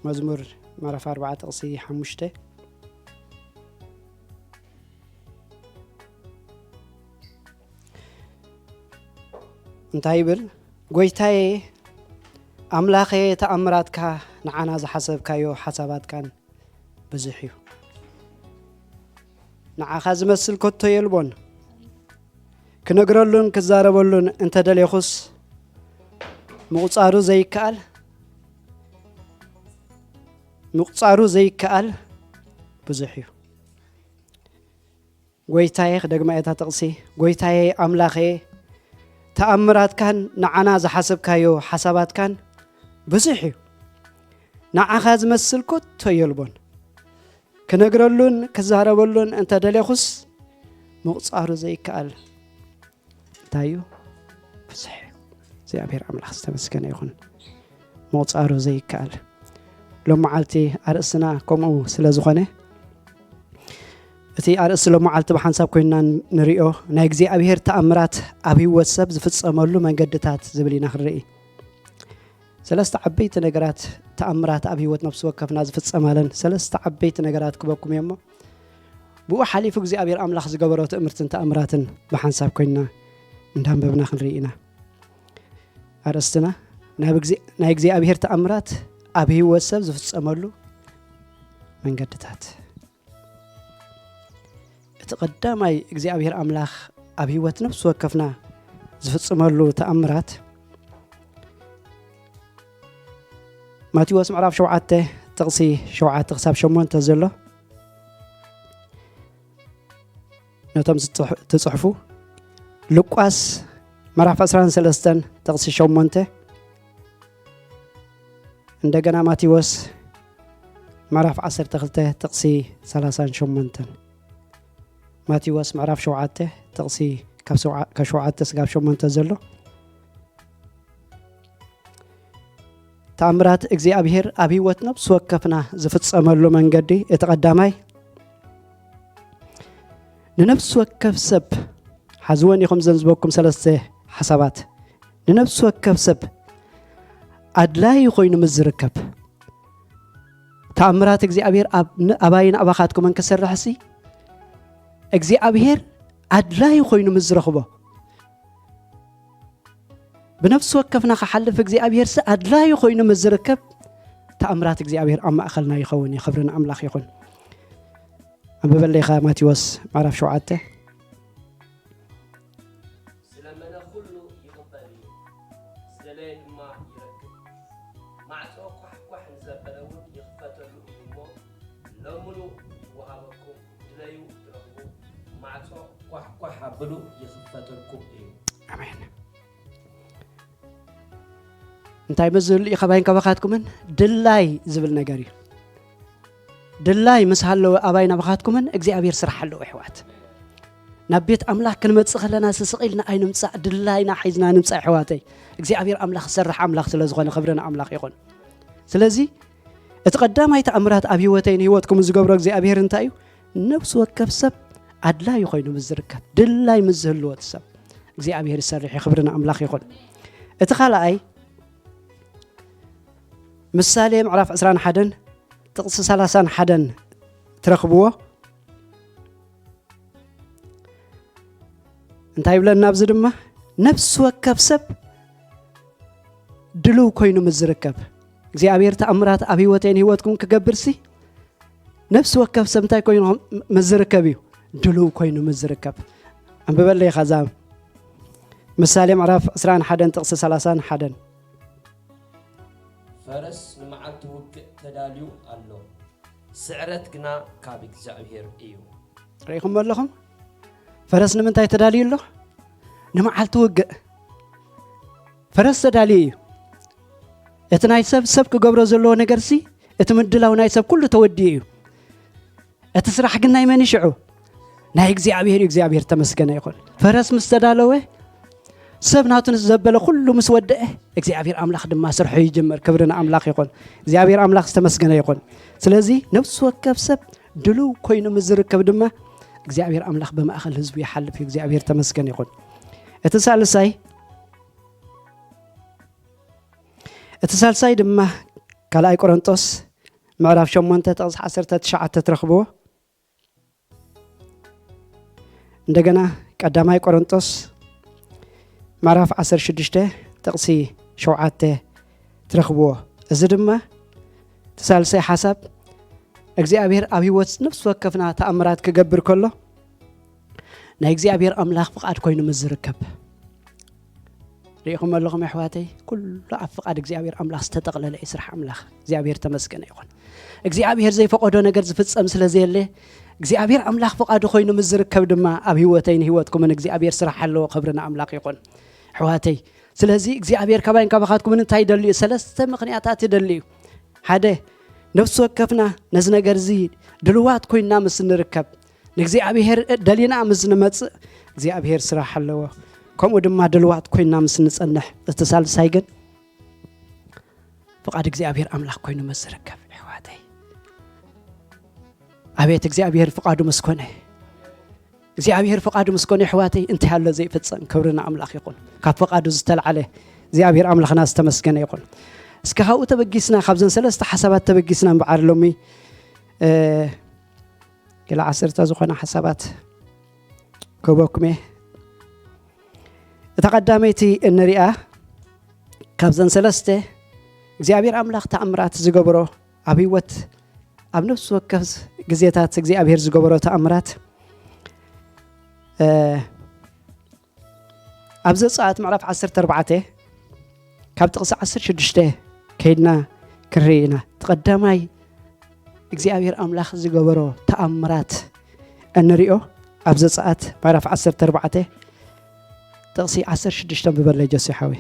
መዝሙር ምዕራፍ ኣርባዓ ጥቕሲ ሓሙሽተ እንታይ ይብል? ጎይታዬ ኣምላኸ፣ ተኣምራትካ ንዓና ዝሓሰብካዮ ሓሳባትካን ብዙሕ እዩ። ንዓኻ ዝመስል ከቶ የልቦን። ክነግረሉን ክዛረበሉን እንተደሌኹስ ምቑጻሩ ዘይከኣል፣ ምቑጻሩ ዘይከኣል ብዙሕ እዩ። ጎይታዬ፣ ክደግማ እታ ጥቕሲ፣ ጎይታዬ ኣምላኸ፣ ተኣምራትካን ንዓና ዝሓሰብካዮ ሓሳባትካን ብዙሕ እዩ። ንዓኻ ዝመስል ከቶ የልቦን። ክነግረሉን ክዛረበሉን እንተደሌኹስ ምቑጻሩ ዘይከኣል እንታይ እዩ? ብዙሕ እዩ። እግዚኣብሔር ኣምላኽ ዝተመስገነ ይኹን። ምቑጻሩ ዘይከኣል። ሎም መዓልቲ ኣርእስትና ከምኡ ስለ ዝኾነ፣ እቲ ኣርእስቲ ሎም መዓልቲ ብሓንሳብ ኮይንና ንሪኦ፣ ናይ እግዚኣብሔር ተኣምራት ኣብ ህይወት ሰብ ዝፍጸመሉ መንገድታት ዝብል ኢና ክንርኢ። ሰለስተ ዓበይቲ ነገራት፣ ተኣምራት ኣብ ህይወት ነፍሲ ወከፍና ዝፍጸማለን ሰለስተ ዓበይቲ ነገራት ክበኩም እየ እሞ፣ ብኡ ሓሊፉ እግዚኣብሔር ኣምላኽ ዝገበሮ ትእምርትን ተኣምራትን ብሓንሳብ ኮይንና እንዳንበብና ክንርኢ ኢና። ኣርእስትና፣ ናብ እግዚኣብ-፣ ናይ እግዚኣብሔር ተኣምራት ኣብ ህይወት ሰብ ዝፍጸመሉ መንገድታት። እቲ ቀዳማይ እግዚኣብሔር ኣምላኽ ኣብ ህይወት ነፍሲ ወከፍና ዝፍጽመሉ ተኣምራት፣ ማቴዎስ ምዕራፍ ሸውዓተ ጥቕሲ ሸውዓተ ክሳብ ሸሞንተ ዘሎ፣ ነቶም ዝጽሕ-፣ ትጽሕፉ፣ ሉቃስ ምዕራፍ ዕስራን ሰለስተን ጥቕሲ ሸሞንተ፣ እንደገና ማቴዎስ ምዕራፍ ዓሰርተ ክልተ ጥቕሲ ሰላሳን ሸሞንተን። ማቴዎስ ምዕራፍ ሸውዓተ ጥቕሲ ካብ ሸውዓ-፣ ካብ ሸውዓተ ስጋብ ሸሞንተ ዘሎ። ተኣምራት እግዚኣብሔር ኣብ ህይወት ነፍሲ ወከፍና ዝፍጸመሉ መንገዲ፣ እቲ ቀዳማይ፣ ንነፍሲ ወከፍ ሰብ፣ ሓዝወን ኢኹም ዘንዝበኩም ሰለስተ ሓሳባት፣ ንነፍሲ ወከፍ ሰብ ኣድላዪ ኮይኑ ምስ ዝርከብ፣ ተኣምራት እግዚኣብሔር ኣብ ን-፣ ኣባይን ኣባኻትኩምን ክሰርሕሲ፣ እግዚኣብሔር ኣድላዪ ኮይኑ ምስ ዝረኽቦ፣ ብነፍሲ ወከፍና ክሓልፍ እግዚኣብሔርሲ ኣድላዪ ኮይኑ ምስ ዝርከብ፣ ተኣምራት እግዚኣብሔር ኣብ ማእኸልና ይኸውን እዩ። ክብሪ ንኣምላኽ ይኹን። ኣንብበለይ ኸዓ ማቴዎስ ምዕራፍ ሸውዓተ። ዝለመነ ኩሉ ይቕበል እዩ፣ ዝደለየ ድማ ይረክብ። ማዕጾ ኳሕኳሕ ንዘበለ እውን ይኽፈተሉ እዩ እሞ፣ ለምኑ ይወሃበኩም፣ ድለዩ ትረኽቡ፣ ማዕጾ ኳሕኳሕ ኣብሉ ይኽፈተልኩም እዩ። ኣሜን። እንታይ ምስ ዝህሉ እዩ ካባይን ካባኻትኩምን? ድላይ ዝብል ነገር እዩ። ድላይ ምስ ሃለወ ኣባይን ኣባኻትኩምን እግዚኣብሔር ስራሕ ኣለዎ ኣሕዋት። ናብ ቤት ኣምላኽ ክንመጽእ ከለና ስስቕ ኢልና ኣይንምጻእ፣ ድላይና ሒዝና ንምጻእ ኣሕዋተይ። እግዚኣብሔር ኣምላኽ ዝሰርሕ ኣምላኽ ስለ ዝኾነ ክብሪ ንኣምላኽ ይኹን። ስለዚ እቲ ቀዳማይ ተኣምራት ኣብ ህይወተይን ህይወትኩምን ዝገብሮ እግዚኣብሔር እንታይ እዩ? ነፍሲ ወከፍ ሰብ ኣድላይ ኮይኑ ምስ ዝርከብ፣ ድላይ ምስ ዝህልዎ እቲ ሰብ እግዚኣብሔር ይሰርሕ እዩ። ክብሪ ንኣምላኽ ይኹን። እቲ ካልኣይ ምሳሌ ምዕራፍ ዕስራን ሓደን ጥቕሲ ሰላሳን ሓደን ትረኽብዎ። እንታይ ይብለና ኣብዚ ድማ? ነፍሲ ወከፍ ሰብ ድልው ኮይኑ ምስ ዝርከብ፣ እግዚኣብሔር ተኣምራት ኣብ ህይወተይን ህይወትኩም ክገብርሲ፣ ነፍሲ ወከፍ ሰብ እንታይ ኮይኑ ምስ ዝርከብ እዩ? ድልው ኮይኑ ምስ ዝርከብ። ኣንብበለይ ኸዛ ምሳሌ ምዕራፍ ዕስራን ሓደን ጥቕሲ ሰላሳን ሓደን። ፈረስ ንመዓልቲ ውግእ ተዳልዩ ኣሎ፣ ስዕረት ግና ካብ እግዚኣብሔር እዩ። ርኢኹም ኣለኹም? ፈረስ ንምንታይ ተዳልዩ ኣሎ? ንመዓልቲ ውግእ። ፈረስ ተዳልዩ እዩ። እቲ ናይ ሰብ፣ ሰብ ክገብሮ ዘለዎ ነገርሲ፣ እቲ ምድላው ናይ ሰብ ኩሉ ተወዲኡ እዩ። እቲ ስራሕ ግን ናይ መን እዩ ሽዑ? ናይ እግዚኣብሔር እዩ። እግዚኣብሔር ተመስገነ ይኹን። ፈረስ ምስ ተዳለወ፣ ሰብ ናቱ ዘበለ ኩሉ ምስ ወደአ፣ እግዚኣብሔር ኣምላኽ ድማ ስርሑ ይጅምር። ክብሪ ንኣምላኽ ይኹን። እግዚኣብሔር ኣምላኽ ዝተመስገነ ይኹን። ስለዚ ነፍሲ ወከፍ ሰብ ድልው ኮይኑ ምስ ዝርከብ ድማ እግዚኣብሔር ኣምላኽ ብማእኸል ህዝቡ ይሓልፍ እዩ። እግዚኣብሔር ተመስገነ ይኹን። እቲ ሳልሳይ፣ እቲ ሳልሳይ ድማ ካልኣይ ቆሮንጦስ ምዕራፍ ሸሞንተ ጥቕሲ ዓሰርተ ትሽዓተ ትረኽብዎ። እንደገና ቀዳማይ ቆሮንጦስ ምዕራፍ ዓሰርተ ሽዱሽተ ጥቕሲ ሸውዓተ ትረኽብዎ። እዚ ድማ እቲ ሳልሳይ ሓሳብ፣ እግዚኣብሔር ኣብ ህይወት ነፍሲ ወከፍና ተኣምራት ክገብር ከሎ ናይ እግዚኣብሔር ኣምላኽ ፍቓድ ኮይኑ ምስ ዝርከብ። ርኢኹም ኣለኹም ኣሕዋተይ፣ ኩሉ ኣብ ፍቓድ እግዚኣብሔር ኣምላኽ ዝተጠቕለለ እዩ ስራሕ ኣምላኽ። እግዚኣብሔር ተመስገነ ይኹን። እግዚኣብሔር ዘይፈቐዶ ነገር ዝፍጸም ስለ ዘየለ እግዚኣብሔር ኣምላኽ ፍቓዱ ኮይኑ ምስ ዝርከብ ድማ ኣብ ህይወተይን ህይወትኩምን እግዚኣብሔር ስራሕ ኣለዎ። ክብሪ ንኣምላኽ ይኹን ኣሕዋተይ። ስለዚ እግዚኣብሔር ካባይን ካባኻትኩምን እንታይ ይደሊ እዩ? ሰለስተ ምኽንያታት ይደሊ እዩ። ሓደ፣ ነፍሲ ወከፍና ነዚ ነገር እዚ ድልዋት ኮይንና ምስ ንርከብ፣ ንእግዚኣብሔር ደሊና ምስ ንመጽእ እግዚኣብሔር ስራሕ ኣለዎ። ከምኡ ድማ ድልዋት ኮይንና ምስ ንጸንሕ፣ እቲ ሳልሳይ ግን ፍቓድ እግዚኣብሔር ኣምላኽ ኮይኑ ምስ ዝርከብ። ኣሕዋተይ፣ ኣቤት እግዚኣብሔር ፍቓዱ ምስ ኮነ፣ እግዚኣብሔር ፍቓዱ ምስ ኮነ ኣሕዋተይ እንታይ ኣሎ ዘይፍጸም? ክብሪ ንኣምላኽ ይኹን። ካብ ፍቓዱ ዝተልዓለ እግዚኣብሔር ኣምላኽና ዝተመስገነ ይኹን። እስከ ካብኡ ተበጊስና፣ ካብዘን ሰለስተ ሓሳባት ተበጊስና እምበዓር ሎሚ ገለ ዓሰርተ ዝኾነ ሓሳባት ክህበኩም እየ። እታ ቀዳመይቲ እንሪኣ ካብዘን ሰለስተ እግዚኣብሔር ኣምላኽ ተኣምራት ዝገበሮ ኣብ ህይወት ኣብ ነፍሲ ወከፍ ግዜታት እግዚኣብሔር ዝገበሮ ተኣምራት ኣብ ዘጸኣት ምዕራፍ ዓሰርተ ኣርባዕተ ካብ ጥቕሲ ዓሰርተ ሽዱሽተ ከይድና ክንርኢ ኢና። እቲ ቀዳማይ እግዚኣብሔር ኣምላኽ ዝገበሮ ተኣምራት እንሪኦ ኣብ ዘጸኣት ምዕራፍ ዓሰርተ ኣርባዕተ ጥቕሲ ዓሰርተ ሽዱሽተ ብበለይ ጀሲ ሓወይ።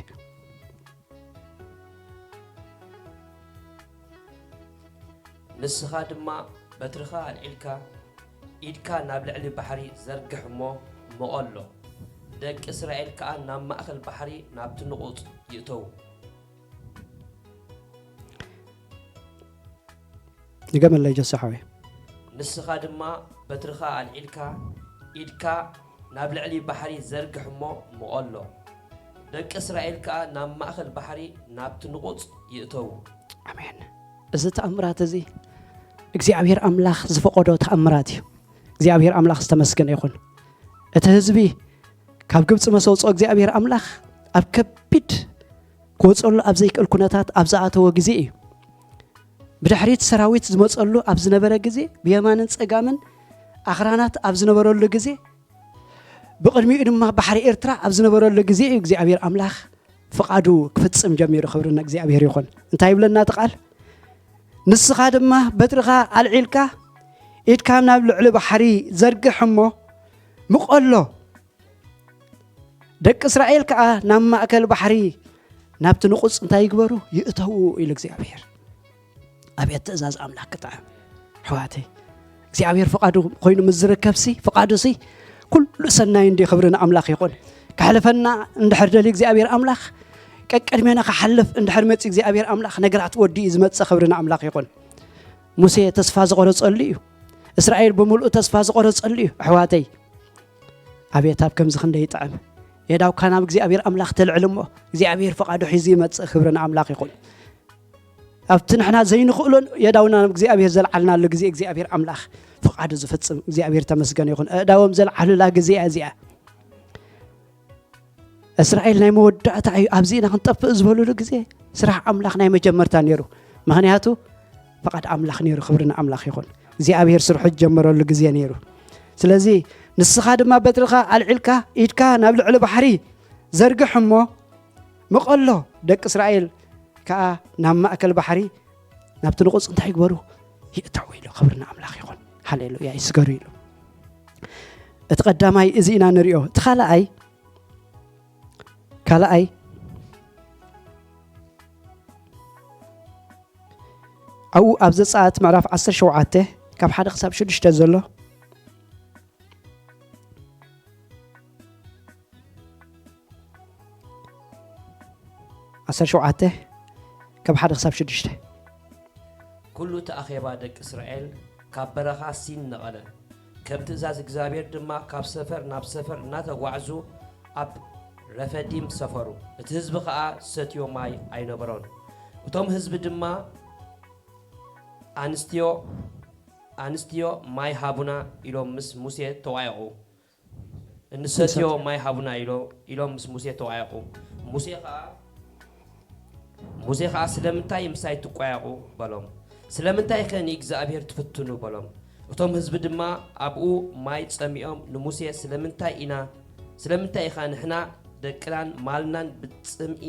ንስኻ ድማ በትርኻ ኣልዒልካ ኢድካ ናብ ልዕሊ ባሕሪ ዘርግሕ እሞ ምቐሎ፣ ደቂ እስራኤል ከኣ ናብ ማእከል ባሕሪ ናብቲ ንቑጽ ይእተዉ። ንገመለይ ጀሶ ሓወይ። ንስኻ ድማ በትርኻ ኣልዒልካ ኢድካ ናብ ልዕሊ ባሕሪ ዘርግሕ እሞ ምቐሎ፣ ደቂ እስራኤል ከኣ ናብ ማእከል ባሕሪ ናብቲ ንቑጽ ይእተዉ። ኣሜን። እዚ ተኣምራት እዚ እግዚኣብሔር ኣምላኽ ዝፈቐዶ ተኣምራት እዩ። እግዚኣብሔር ኣምላኽ ዝተመስገነ ይኹን። እቲ ህዝቢ ካብ ግብፂ መሰውፅኦ እግዚኣብሔር ኣምላኽ ኣብ ከቢድ ክወፀሉ ኣብ ዘይክእል ኩነታት ኣብ ዝኣተወ ግዜ እዩ። ብድሕሪት ሰራዊት ዝመፀሉ ኣብ ዝነበረ ግዜ ብየማንን ፀጋምን ኣኽራናት ኣብ ዝነበረሉ ግዜ ብቕድሚኡ ድማ ባሕሪ ኤርትራ ኣብ ዝነበረሉ ግዜ እዩ እግዚኣብሔር ኣምላኽ ፍቓዱ ክፍጽም ጀሚሩ። ክብሪ ንእግዚኣብሔር ይኹን። እንታይ ይብለና እቲ ቃል? ንስኻ ድማ በትርኻ ኣልዒልካ ኢድካ ናብ ልዕሊ ባሕሪ ዘርግሕ እሞ ምቐሎ፣ ደቂ እስራኤል ከኣ ናብ ማእከል ባሕሪ ናብቲ ንቑጽ እንታይ ይግበሩ? ይእተዉ ኢሉ እግዚኣብሔር። ኣብየት ትእዛዝ ኣምላኽ ክጥዕም ኣሕዋተይ። እግዚኣብሔር ፍቓዱ ኮይኑ ምስ ዝርከብሲ ፍቓዱሲ ኩሉ ሰናይ እንዲ። ክብሪ ንኣምላኽ ይኹን። ከሕልፈና እንድሕር ደልዩ እግዚኣብሔር ኣምላኽ ቀቅድሜና ክሓልፍ እንድሕር መፂ እግዚኣብሔር ኣምላኽ ነገራት ወዲ እዩ ዝመፅእ። ክብሪ ንኣምላኽ ይኹን። ሙሴ ተስፋ ዝቆረፀሉ እዩ። እስራኤል ብምሉእ ተስፋ ዝቆረፀሉ እዩ ኣሕዋተይ። ኣቤት ኣብ ከምዚ ክንደይ ይጥዕም። የዳውካ ናብ እግዚኣብሔር ኣምላኽ ተልዕል እሞ እግዚኣብሔር ፍቓዱ ሒዙ ይመፅእ። ክብሪ ንኣምላኽ ይኹን። ኣብቲ ንሕና ዘይንኽእሎን የዳውና ናብ እግዚኣብሔር ዘልዓልናሉ ግዜ እግዚኣብሔር ኣምላኽ ፍቓዱ ዝፍጽም እግዚኣብሔር ተመስገን ይኹን። ኣእዳዎም ዘልዓሉላ ግዜ እያ እዚኣ። እስራኤል ናይ መወዳእታ እዩ፣ ኣብዚ ኢና ክንጠፍእ ዝበሉሉ ግዜ ስራሕ ኣምላኽ ናይ መጀመርታ ነይሩ። ምኽንያቱ ፍቓድ ኣምላኽ ነይሩ። ክብሪ ንኣምላኽ ይኹን። እግዚኣብሔር ስርሑ ዝጀመረሉ ግዜ ነይሩ። ስለዚ ንስኻ ድማ በትርኻ ኣልዒልካ ኢድካ ናብ ልዕሊ ባሕሪ ዘርግሕ እሞ ምቐሎ፣ ደቂ እስራኤል ከኣ ናብ ማእከል ባሕሪ ናብቲ ንቑጽ እንታይ ይግበሩ? ይእተዉ ኢሉ። ክብሪ ንኣምላኽ ይኹን። ሃሌሉያ ይስገሩ ኢሉ። እቲ ቀዳማይ እዚ ኢና ንሪኦ። እቲ ካልኣይ ካልኣይ ኣብኡ ኣብ ዘጸኣት ምዕራፍ ዓሰርተ ሸውዓተ ካብ ሓደ ክሳብ ሽዱሽተ ዘሎ ዓሰርተ ሸውዓተ ካብ ሓደ ክሳብ ሽዱሽተ። ኩሉ እቲ ኣኼባ ደቂ እስራኤል ካብ በረኻ ሲን ነቐለ። ከም ትእዛዝ እግዚኣብሔር ድማ ካብ ሰፈር ናብ ሰፈር እናተጓዕዙ ኣብ ረፈዲም ሰፈሩ። እቲ ህዝቢ ኸኣ ዝሰትዮ ማይ ኣይነበሮን። እቶም ህዝቢ ድማ ኣንስትዮ ኣንስትዮ ማይ ሃቡና ኢሎም ምስ ሙሴ ተዋየቑ። እንሰትዮ ማይ ሃቡና ኢሎ- ኢሎም ምስ ሙሴ ተዋየቑ። ሙሴ ኸዓ ሙሴ ኸዓ ስለምንታይ ምሳይ ትቋየቑ በሎም። ስለምንታይ ከ ንእግዚኣብሔር ትፍትኑ በሎም። እቶም ህዝቢ ድማ ኣብኡ ማይ ጸሚኦም ንሙሴ ስለምንታይ ኢና ስለምንታይ ኢኻ ንሕና ደቅናን ማልናን ብጽምኢ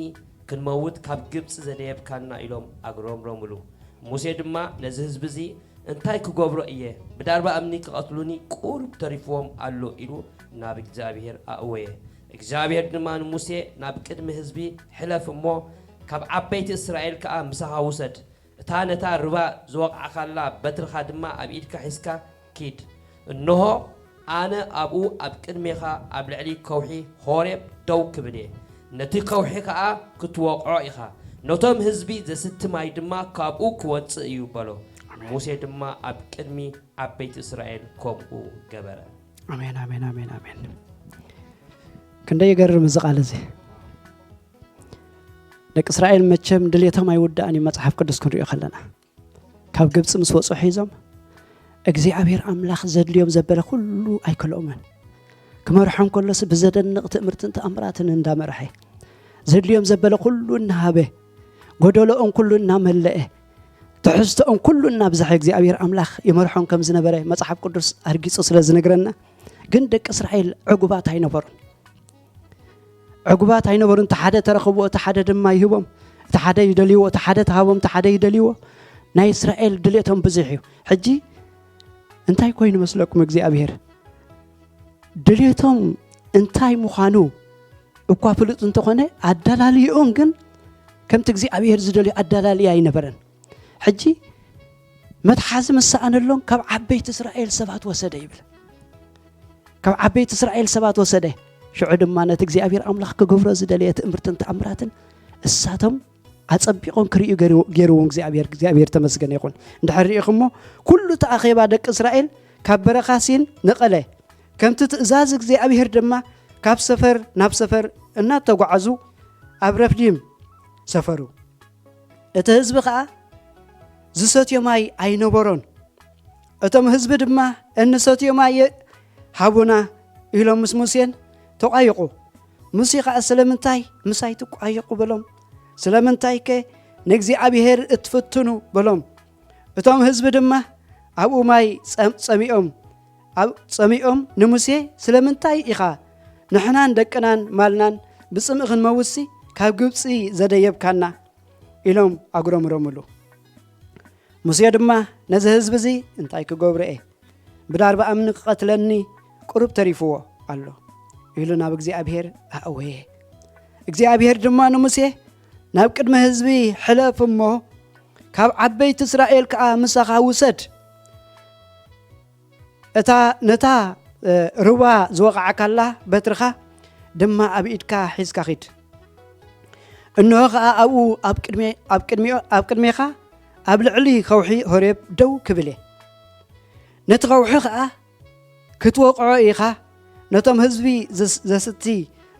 ክንመውት ካብ ግብጺ ዘደየብካና ኢሎም ኣግረምረምሉ። ሙሴ ድማ ነዚ ህዝቢ እዚ እንታይ ክገብሮ እየ? ብዳርባ እምኒ ክቐትሉኒ ቁሩብ ተሪፍዎም ኣሎ ኢሉ ናብ እግዚኣብሔር ኣእወየ። እግዚኣብሔር ድማ ንሙሴ ናብ ቅድሚ ህዝቢ ሕለፍ እሞ ካብ ዓበይቲ እስራኤል ከኣ ምሳኻ ውሰድ። እታ ነታ ርባ ዝወቕዓኻላ በትርኻ ድማ ኣብ ኢድካ ሒዝካ ኪድ። እንሆ ኣነ ኣብኡ ኣብ ቅድሜኻ ኣብ ልዕሊ ከውሒ ሆሬብ ደው ክብል እየ። ነቲ ከውሒ ከኣ ክትወቕዖ ኢኻ። ነቶም ህዝቢ ዘስቲ ማይ ድማ ካብኡ ክወጽእ እዩ በሎ። ኣሜን። ሙሴ ድማ ኣብ ቅድሚ ዓበይቲ እስራኤል ከምኡ ገበረ። ኣሜን፣ ኣሜን፣ ኣሜን፣ ኣሜን። ክንደይ ይገርም እዚ ቃል እዚ። ደቂ እስራኤል መቸም ድሌቶም ኣይውዳእን እዩ፣ መጽሓፍ ቅዱስ ክንሪኦ ከለና። ካብ ግብጺ ምስ ወጹ ሒዞም እግዚኣብሔር ኣምላኽ ዘድልዮም ዘበለ ኩሉ ኣይከልኦምን። ክመርሖም ከሎስ ብዘደንቕ ትእምርትን ተኣምራትን እንዳመርሐ፣ ዘድልዮም ዘበለ ኩሉ እናሃበ፣ ጎደሎኦም ኩሉ እናመለአ፣ ትሕዝቶኦም ኩሉ እናብዝሐ እግዚኣብሔር ኣምላኽ ይመርሖም ከም ዝነበረ መጽሓፍ ቅዱስ ኣርጊጹ ስለ ዝነግረና፣ ግን ደቂ እስራኤል ዕጉባት ኣይነበሩን። ዕጉባት ኣይነበሩን። እቲ ሓደ ተረኽብዎ፣ እቲ ሓደ ድማ ይህቦም። እቲ ሓደ ይደልይዎ፣ እቲ ሓደ ተሃቦም፣ እቲ ሓደ ይደልይዎ። ናይ እስራኤል ድሌቶም ብዙሕ እዩ። ሕጂ እንታይ ኮይኑ መስለኩም እግዚኣብሔር? ድሌቶም እንታይ ምዃኑ እኳ ፍሉጥ እንተኾነ፣ ኣደላልይኡን ግን ከምቲ እግዚኣብሔር ዝደልዮ ኣደላልያ ኣይነበረን። ሕጂ መትሓዚ ምስ ሰኣነሎም ካብ ዓበይቲ እስራኤል ሰባት ወሰደ ይብል። ካብ ዓበይቲ እስራኤል ሰባት ወሰደ። ሽዑ ድማ ነቲ እግዚኣብሔር ኣምላኽ ክገብሮ ዝደለየ ትእምርትን ተኣምራትን እሳቶም ኣጸቢቖም ክርእዩ ገይርዎ-፣ ገይርዎም እግዚኣብሔር። እግዚኣብሔር ተመስገን ይኹን። እንድሕር ርኢኹሞ፣ ኩሉ እቲ ኣኼባ ደቂ እስራኤል ካብ በረኻ ሲን ነቐለ። ከምቲ ትእዛዝ እግዚኣብሔር ድማ ካብ ሰፈር ናብ ሰፈር እናተጓዓዙ ኣብ ረፍዲም ሰፈሩ። እቲ ህዝቢ ኸኣ ዝሰትዮ ማይ ኣይነበሮን። እቶም ህዝቢ ድማ እንሰትዮ ማይ ሃቡና ኢሎም ምስ ሙሴን ተቋየቑ። ሙሴ ኸኣ ስለምንታይ ምሳይ ትቋየቑ በሎም። ስለምንታይከ ንእግዚኣብሔር እትፍትኑ በሎም። እቶም ህዝቢ ድማ ኣብኡ ማይ ጸም-፣ ጸሚኦም ኣብ ጸሚኦም ንሙሴ ስለምንታይ ኢኻ ንሕናን ደቅናን ማልናን ብጽምኢ ክንመውትሲ ካብ ግብጺ ዘደየብካና? ኢሎም ኣጉረምረምሉ። ሙሴ ድማ ነዚ ህዝቢ እዚ እንታይ ክገብሮ እየ? ብዳርባ እምኒ ክቐትለኒ ቁሩብ ተሪፍዎ ኣሎ ኢሉ ናብ እግዚኣብሔር ኣእወየ። እግዚኣብሔር ድማ ንሙሴ ናብ ቅድሚ ህዝቢ ሕለፍ እሞ ካብ ዓበይቲ እስራኤል ከኣ ምሳኻ ውሰድ። እታ ነታ ርባ ዝወቕዓካላ በትርኻ ድማ ኣብ ኢድካ ሒዝካ ኺድ። እንሆ ኸኣ ኣብኡ ኣብ ቅድሜ-፣ ኣብ ቅድሚኦ-፣ ኣብ ቅድሜኻ ኣብ ልዕሊ ከውሒ ሆሬብ ደው ክብል እየ። ነቲ ከውሒ ኸኣ ክትወቕዖ ኢኻ፣ ነቶም ህዝቢ ዘስ-፣ ዘስቲ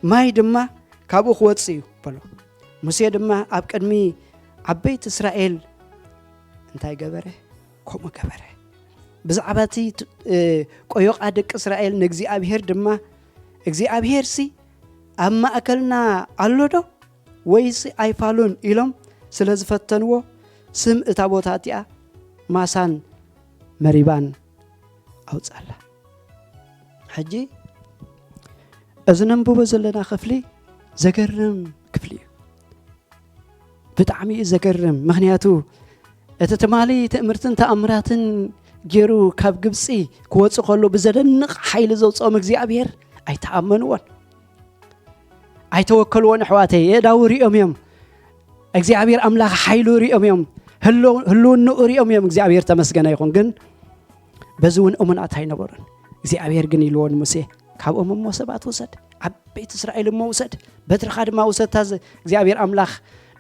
ማይ ድማ ካብኡ ክወጽእ እዩ በሎ። ሙሴ ድማ ኣብ ቅድሚ ዓበይቲ እስራኤል እንታይ ገበረ? ከምኡ ገበረ። ብዛዕባ እቲ ት-፣ እ፣ ቆዮቓ ደቂ እስራኤል ንእግዚኣብሔር ድማ፣ እግዚኣብሔርሲ ኣብ ማእከልና ኣሎ ዶ ወይስ ኣይፋሉን? ኢሎም ስለ ዝፈተንዎ፣ ስም እታ ቦታ እቲኣ ማሳን መሪባን ኣውጻላ። ሕጂ እዚ ነንብቦ ዘለና ክፍሊ ዘገርም ክፍሊ እዩ። ብጣዕሚ እዩ ዘገርም። ምኽንያቱ እቲ ትማሊ ትእምርትን ተኣምራትን ገይሩ ካብ ግብጺ ክወጽእ ከሎ ብዘደንቕ ሓይሊ ዘውጽኦም እግዚኣብሔር ኣይተኣመንዎን፣ ኣይተወከልዎን። ኣሕዋተይ፣ የእዳዉ ሪኦም እዮም። እግዚኣብሔር ኣምላኽ ሓይሉ ሪኦም እዮም። ህሎ-፣ ህልውንኡ ሪኦም እዮም። እግዚኣብሔር ተመስገነ ይኹን። ግን በዚ እውን እሙናት ኣይነበሩን። እግዚኣብሔር ግን ኢልዎ ንሙሴ፣ "ካብኦም እሞ ሰባት ውሰድ፣ ዓበይቲ እስራኤል እሞ ውሰድ፣ በትርኻ ድማ ውሰድ፣ እታ ዝ-፣ እግዚኣብሔር ኣምላኽ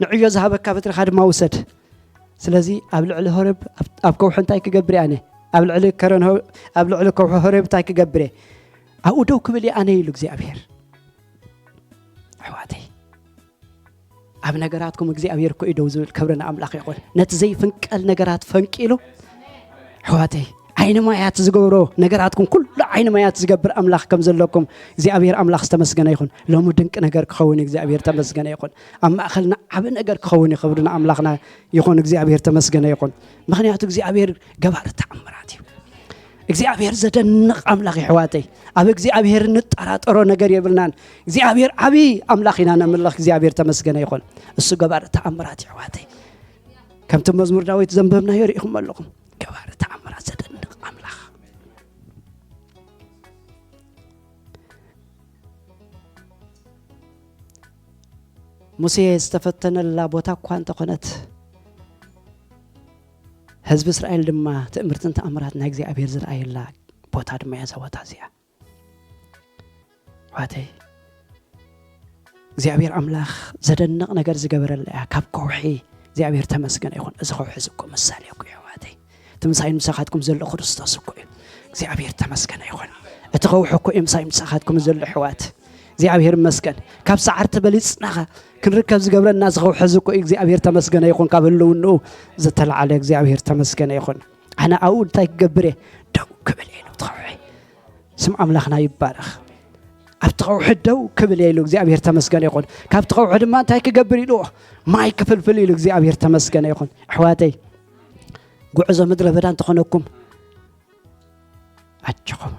ንዕዮ ዝሃበካ በትርኻ ድማ ውሰድ። ስለዚ ኣብ ልዕሊ ሆሬብ፣ ኣብ፣ ኣብ ከውሒ እንታይ ክገብር እየ ኣነ? ኣብ ልዕሊ ከረን ሆ-፣ ኣብ ልዕሊ ከውሒ ሆሬብ እንታይ ክገብር እየ? ኣብኡ ደው ክብል እየ ኣነ" ኢሉ እግዚኣብሔር። ኣሕዋተይ፣ ኣብ ነገራትኩም እግዚኣብሔር እኮ እዩ ደው ዝብል። ክብሪ ንኣምላኽ ይኹን። ነቲ ዘይፍንቀል ነገራት ፈንቂሉ፣ ኣሕዋተይ፣ ዓይኒ ማያት ዝገብሮ ነገራትኩም ኩሉ ዓይኒ ማያት ዝገብር ኣምላኽ ከም ዘለኩም እግዚኣብሔር ኣምላኽ ዝተመስገነ ይኹን። ሎሚ ድንቂ ነገር ክኸውን እዩ። እግዚኣብሔር ተመስገነ ይኹን። ኣብ ማእኸልና ዓቢ ነገር ክኸውን እዩ። ክብሪ ንኣምላኽና ይኹን። እግዚኣብሔር ተመስገነ ይኹን። ምኽንያቱ እግዚኣብሔር ገባሪ ተኣምራት እዩ። እግዚኣብሔር ዘደንቕ ኣምላኽ እዩ፣ ኣሕዋተይ። ኣብ እግዚኣብሔር እንጠራጠሮ ነገር የብልናን። እግዚኣብሔር ዓቢ ኣምላኽ ኢና ነምልኽ። እግዚኣብሔር ተመስገነ ይኹን። እሱ ገባሪ ተኣምራት እዩ፣ ኣሕዋተይ። ከምቲ መዝሙር ዳዊት ዘንበብናዮ ርኢኹም ኣለኹም። ገባሪ ተኣምራት ዘደንቕ ኣምላኽ። ሙሴ ዝተፈተነላ ቦታ እኳ እንተኾነት፣ ህዝቢ እስራኤል ድማ ትእምርትን ተኣምራት ናይ እግዚኣብሔር ዝረኣየላ ቦታ ድማ እያ እዛ ቦታ እዚኣ። ኣሕዋተይ፣ እግዚኣብሔር ኣምላኽ ዘደንቕ ነገር ዝገበረላ እያ። ካብ ከውሒ እግዚኣብሔር ተመስገነ ይኹን። እዚ ከውሒ እዚ እኮ ምሳሌ እኮ እዩ፣ ኣሕዋተይ። እቲ ምሳይን ምሳኻትኩም ዘሎ ክርስቶስ እኮ እዩ። እግዚኣብሔር ተመስገነ ይኹን። እቲ ከውሒ እኮ እዩ ምሳይን ምሳኻትኩም ዘሎ፣ ኣሕዋት። እግዚኣብሔር ይመስገን። ካብ ሰዓርቲ በሊጽና ክንርከብ ዝገብረና እዚ ከውሒ እዚ እኮ እዩ። እግዚኣብሔር ተመስገነ ይኹን። ካብ ህልውንኡ ዝተላዕለ እግዚኣብሔር ተመስገነ ይኹን። ኣነ ኣብኡ እንታይ ክገብር እየ? ደው ክብል እየ ኢሉ እቲ ከውሒ። ስም ኣምላኽና ይባረኽ። ኣብቲ ከውሒ ደው ክብል እየ ኢሉ እግዚኣብሔር ተመስገነ ይኹን። ካብቲ ከውሒ ድማ እንታይ ክገብር ኢሉ? ማይ ክፍልፍል ኢሉ እግዚኣብሔር ተመስገነ ይኹን። ኣሕዋተይ፣ ጉዕዞ ምድረ በዳ እንተኾነኩም፣ ኣጆኹም፣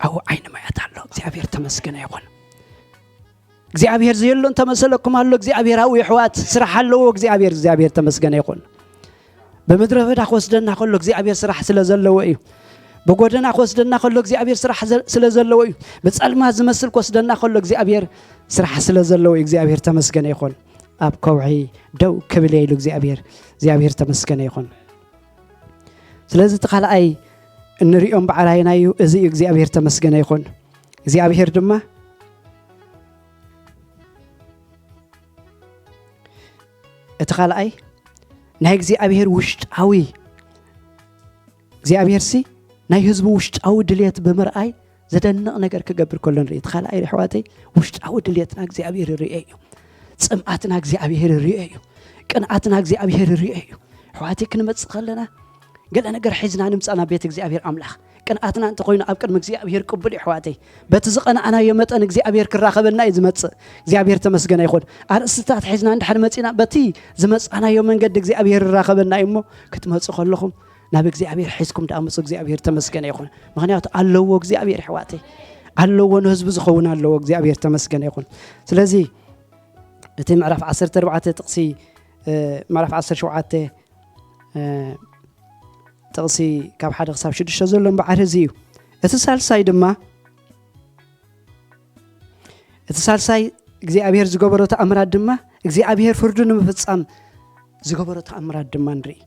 ኣብኡ ዓይኒ ማያት ኣሎ። እግዚኣብሔር ተመስገነ ይኹን። እግዚኣብሔር ዘየሎ እንተመሰለኩም ኣሎ። እግዚኣብሔር ኣብኡ፣ ኣሕዋት፣ ስራሕ ኣለዎ እግዚኣብሔር። እግዚኣብሔር ተመስገነ ይኹን። ብምድረ በዳ ክወስደና ከሎ እግዚኣብሔር ስራሕ ስለ ዘለዎ እዩ። ብጎደና ክወስደና ከሎ እግዚኣብሔር ስራሕ ዘ-፣ ስለ ዘለዎ እዩ። ብጸልማት ዝመስል ክወስደና ከሎ እግዚኣብሔር ስራሕ ስለ ዘለዎ እዩ። እግዚኣብሔር ተመስገነ ይኹን። ኣብ ከውሒ ደው ክብል እየ ኢሉ እግዚኣብሔር። እግዚኣብሔር ተመስገነ ይኹን። ስለዚ እቲ ካልኣይ እንሪኦም ብዓል ዓይና እዩ። እዚ እዩ። እግዚኣብሔር ተመስገነ ይኹን። እግዚኣብሔር ድማ እቲ ካልኣይ ናይ እግዚኣብሔር ውሽጣዊ፣ እግዚኣብሔር ሲ ናይ ህዝቡ ውሽጣዊ ድልየት ብምርኣይ ዘደንቕ ነገር ክገብር ከሎ ንርኢ። እቲ ካልኣይ ኣሕዋተይ ውሽጣዊ ድልየትና እግዚኣብሔር ይርኤ እዩ። ጽምኣትና እግዚኣብሔር ይርኤ እዩ። ቅንኣትና እግዚኣብሔር ይርኤ እዩ። ኣሕዋተይ ክንመጽእ ከለና ገለ ነገር ሒዝና ንምጻእ ናብ ቤት እግዚኣብሔር ኣምላኽ። ቅንኣትና እንተኾይኑ ኣብ ቅድሚ እግዚኣብሔር ቅቡል እዩ ኣሕዋተይ። በቲ ዝቐናእናዮ መጠን እግዚኣብሔር ክራኸበና እዩ ዝመጽእ። እግዚኣብሔር ተመስገነ ይኹን። ኣርእስትታት ሒዝና እንድሕር መጺና በቲ ዝመጻናዮ መንገዲ እግዚኣብሔር ይራኸበና እዩ እሞ ክትመጹ ከለኹም ናብ እግዚኣብሔር ሒዝኩም ደኣ ምጹ። እግዚኣብሔር ተመስገነ ይኹን። ምኽንያቱ ኣለዎ እግዚኣብሔር ኣሕዋተይ። ኣለዎ ንህዝቡ ዝኸውን ኣለዎ። እግዚኣብሔር ተመስገነ ይኹን። ስለዚ እቲ ምዕራፍ ዓሰርተ ኣርባዕተ ጥቕሲ፣ እ፣ ምዕራፍ ዓሰርተ ሸውዓተ፣ እ፣ ጥቕሲ ካብ ሓደ ክሳብ ሽዱሽተ ዘሎ እምበኣር እዚ እዩ። እቲ ሳልሳይ ድማ፣ እቲ ሳልሳይ እግዚኣብሔር ዝገበሮ ተኣምራት ድማ እግዚኣብሔር ፍርዱ ንምፍጻም ዝገበሮ ተኣምራት ድማ ንርኢ።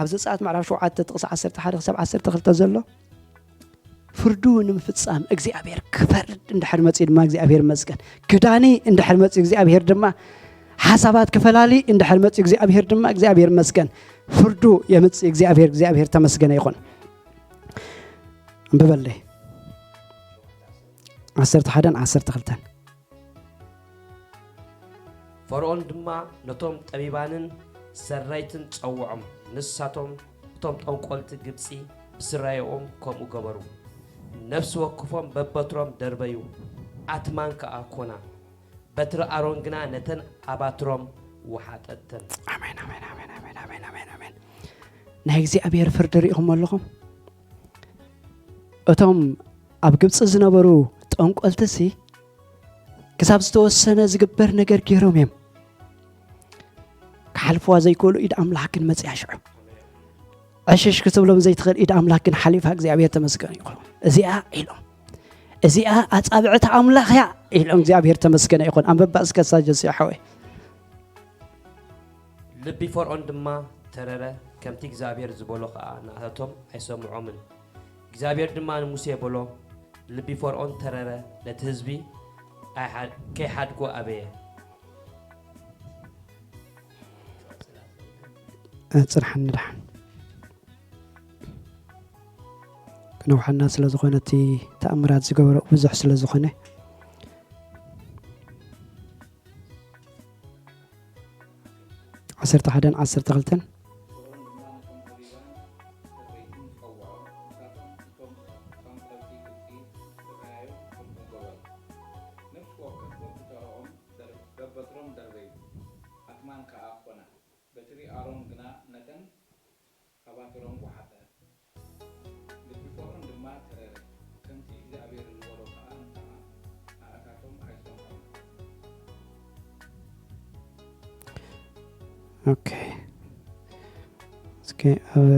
ኣብ ዘጸኣት ምዕራፍ ሸውዓተ ጥቕሲ ዓሰርተ ሓደ ክሳብ ዓሰርተ ክልተ ዘሎ ፍርዱ ንምፍጻም እግዚኣብሔር ክፈርድ እንድሕር መጺኡ ድማ እግዚኣብሔር ይመስገን። ክዳኒ እንድሕር መጺኡ እግዚኣብሔር ድማ ሓሳባት ክፈላሊ እንድሕር መጺኡ እግዚኣብሔር ድማ እግዚኣብሔር ይመስገን። ፍርዱ የምጽእ እግዚኣብሔር፣ እግዚኣብሔር ተመስገነ ይኹን። እንብበለይ ዓሰርተ ሓደን ዓሰርተ ክልተን። ፈርኦን ድማ ነቶም ጠቢባንን ሰረይትን ጸውዖም፣ ንሳቶም እቶም ጠንቆልቲ ግብጺ ብስራየኦም ከምኡ ገበሩ። ነፍሲ ወክፎም በበትሮም ደርበዩ፣ ኣትማን ከኣ ኮና። በትሪ ኣሮን ግና ነተን ኣባትሮም ወሓጠተን። ኣሜን፣ ኣሜን፣ ኣሜን፣ ኣሜን፣ ኣሜን፣ ኣሜን፣ ኣሜን። ናይ እግዚኣብሔር ፍርዲ ርኢኹም ኣለኹም? እቶም ኣብ ግብጺ ዝነበሩ ጠንቆልትሲ ክሳብ ዝተወሰነ ዝግበር ነገር ገይሮም እዮም። ክሓልፍዋ ዘይክእሉ ኢድ ኣምላኽ ግን መጽያ ሽዑ። ዕሽሽ ክትብሎም ዘይትኽእል ኢድ ኣምላኽ ግን ሓሊፋ እግዚኣብሔር ተመስገን ይኹን። እዚኣ ኢሎም፣ እዚኣ ኣጻብዕቲ ኣምላኽ እያ ኢሎም እግዚኣብሔር ተመስገነ ይኹን። ኣንበባ እስከ ሳጀስ ሓወይ። ልቢ ፈርዖን ድማ ተረረ፣ ከምቲ እግዚኣብሔር ዝበሎ ኸኣ ንኣታቶም ኣይሰምዖምን። እግዚኣብሔር ድማ ንሙሴ በሎ፣ ልቢ ፈርዖን ተረረ፣ ነቲ ህዝቢ ኣይሓድ-፣ ከይሓድጎ ኣበየ። ጽንሓኒ ደሓን። ክነውሓና ስለ ዝኾነ እቲ ተኣምራት ዝገበሮ ብዙሕ ስለ ዝኾነ። ዓሰርተ ሓደን ዓሰርተ ክልተን። በትሮም ደርበዩ፣ ኣትማን ከኣ ኾና። በትሪ ኣሮን ግና ነተን ኣባትሮም ወሓጠ። ልቢ ፈርዖን ድማ ተረረ፣ ከምቲ እግዚኣብሔር ዝበሎ ከኣ ንኣእካቶም ኣይሰምዖን። ኦኬ። እስኪ ኣብ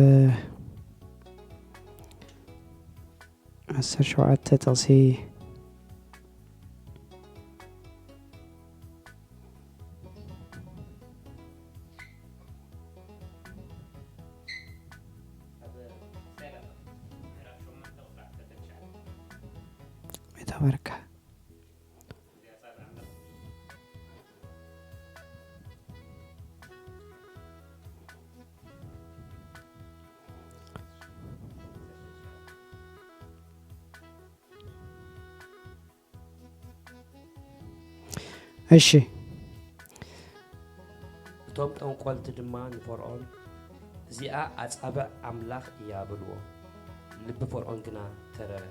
ዓሰርተ ሸውዓተ ጥቕሲ። እሺ። እቶም ጠንቆልቲ ድማ ንፈርዖን፣ "እዚኣ ኣጻብዕ ኣምላኽ እያ" በልዎ። ልቢ ፈርዖን ግና ተረረ፣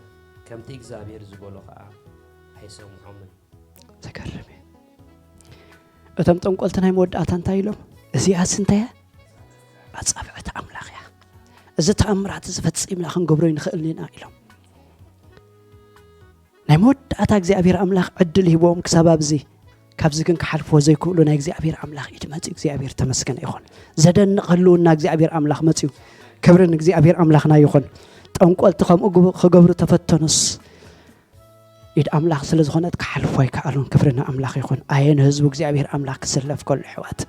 ከምቲ እግዚኣብሔር ዝበሎ ኸኣ ኣይሰምዖምን። ዘገርም እዩ። እቶም ጠንቆልቲ ናይ መወዳእታ እንታይ ኢሎም? "እዚኣስ እንታይ እያ? ኣጻብዕቲ ኣምላኽ እያ። እዚ ተኣምራት እዚ ፈጺምና ክንገብሮ ኣይንኽእልን ኢና" ኢሎም። ናይ መወዳእታ እግዚኣብሔር ኣምላኽ ዕድል ሂቦም ክሳብ ኣብዚ፣ ካብዚ ግን ክሓልፍዎ ዘይክእሉ ናይ እግዚኣብሔር ኣምላኽ ኢድ መጺኡ። እግዚኣብሔር ተመስገነ ይኹን። ዘደንቕ ህልውና እግዚኣብሔር ኣምላኽ መጺኡ። ክብሪ ንእግዚኣብሔር ኣምላኽና ይኹን። ጠንቆልቲ ከምኡ ግብ-፣ ክገብሩ ተፈተኑስ፣ ኢድ ኣምላኽ ስለ ዝኾነት ክሓልፉ ኣይከኣሉን። ክብሪ ንኣምላኽ ይኹን። ኣየ ንህዝቡ እግዚኣብሔር ኣምላኽ ክስለፍ ከሎ፣ ኣሕዋት።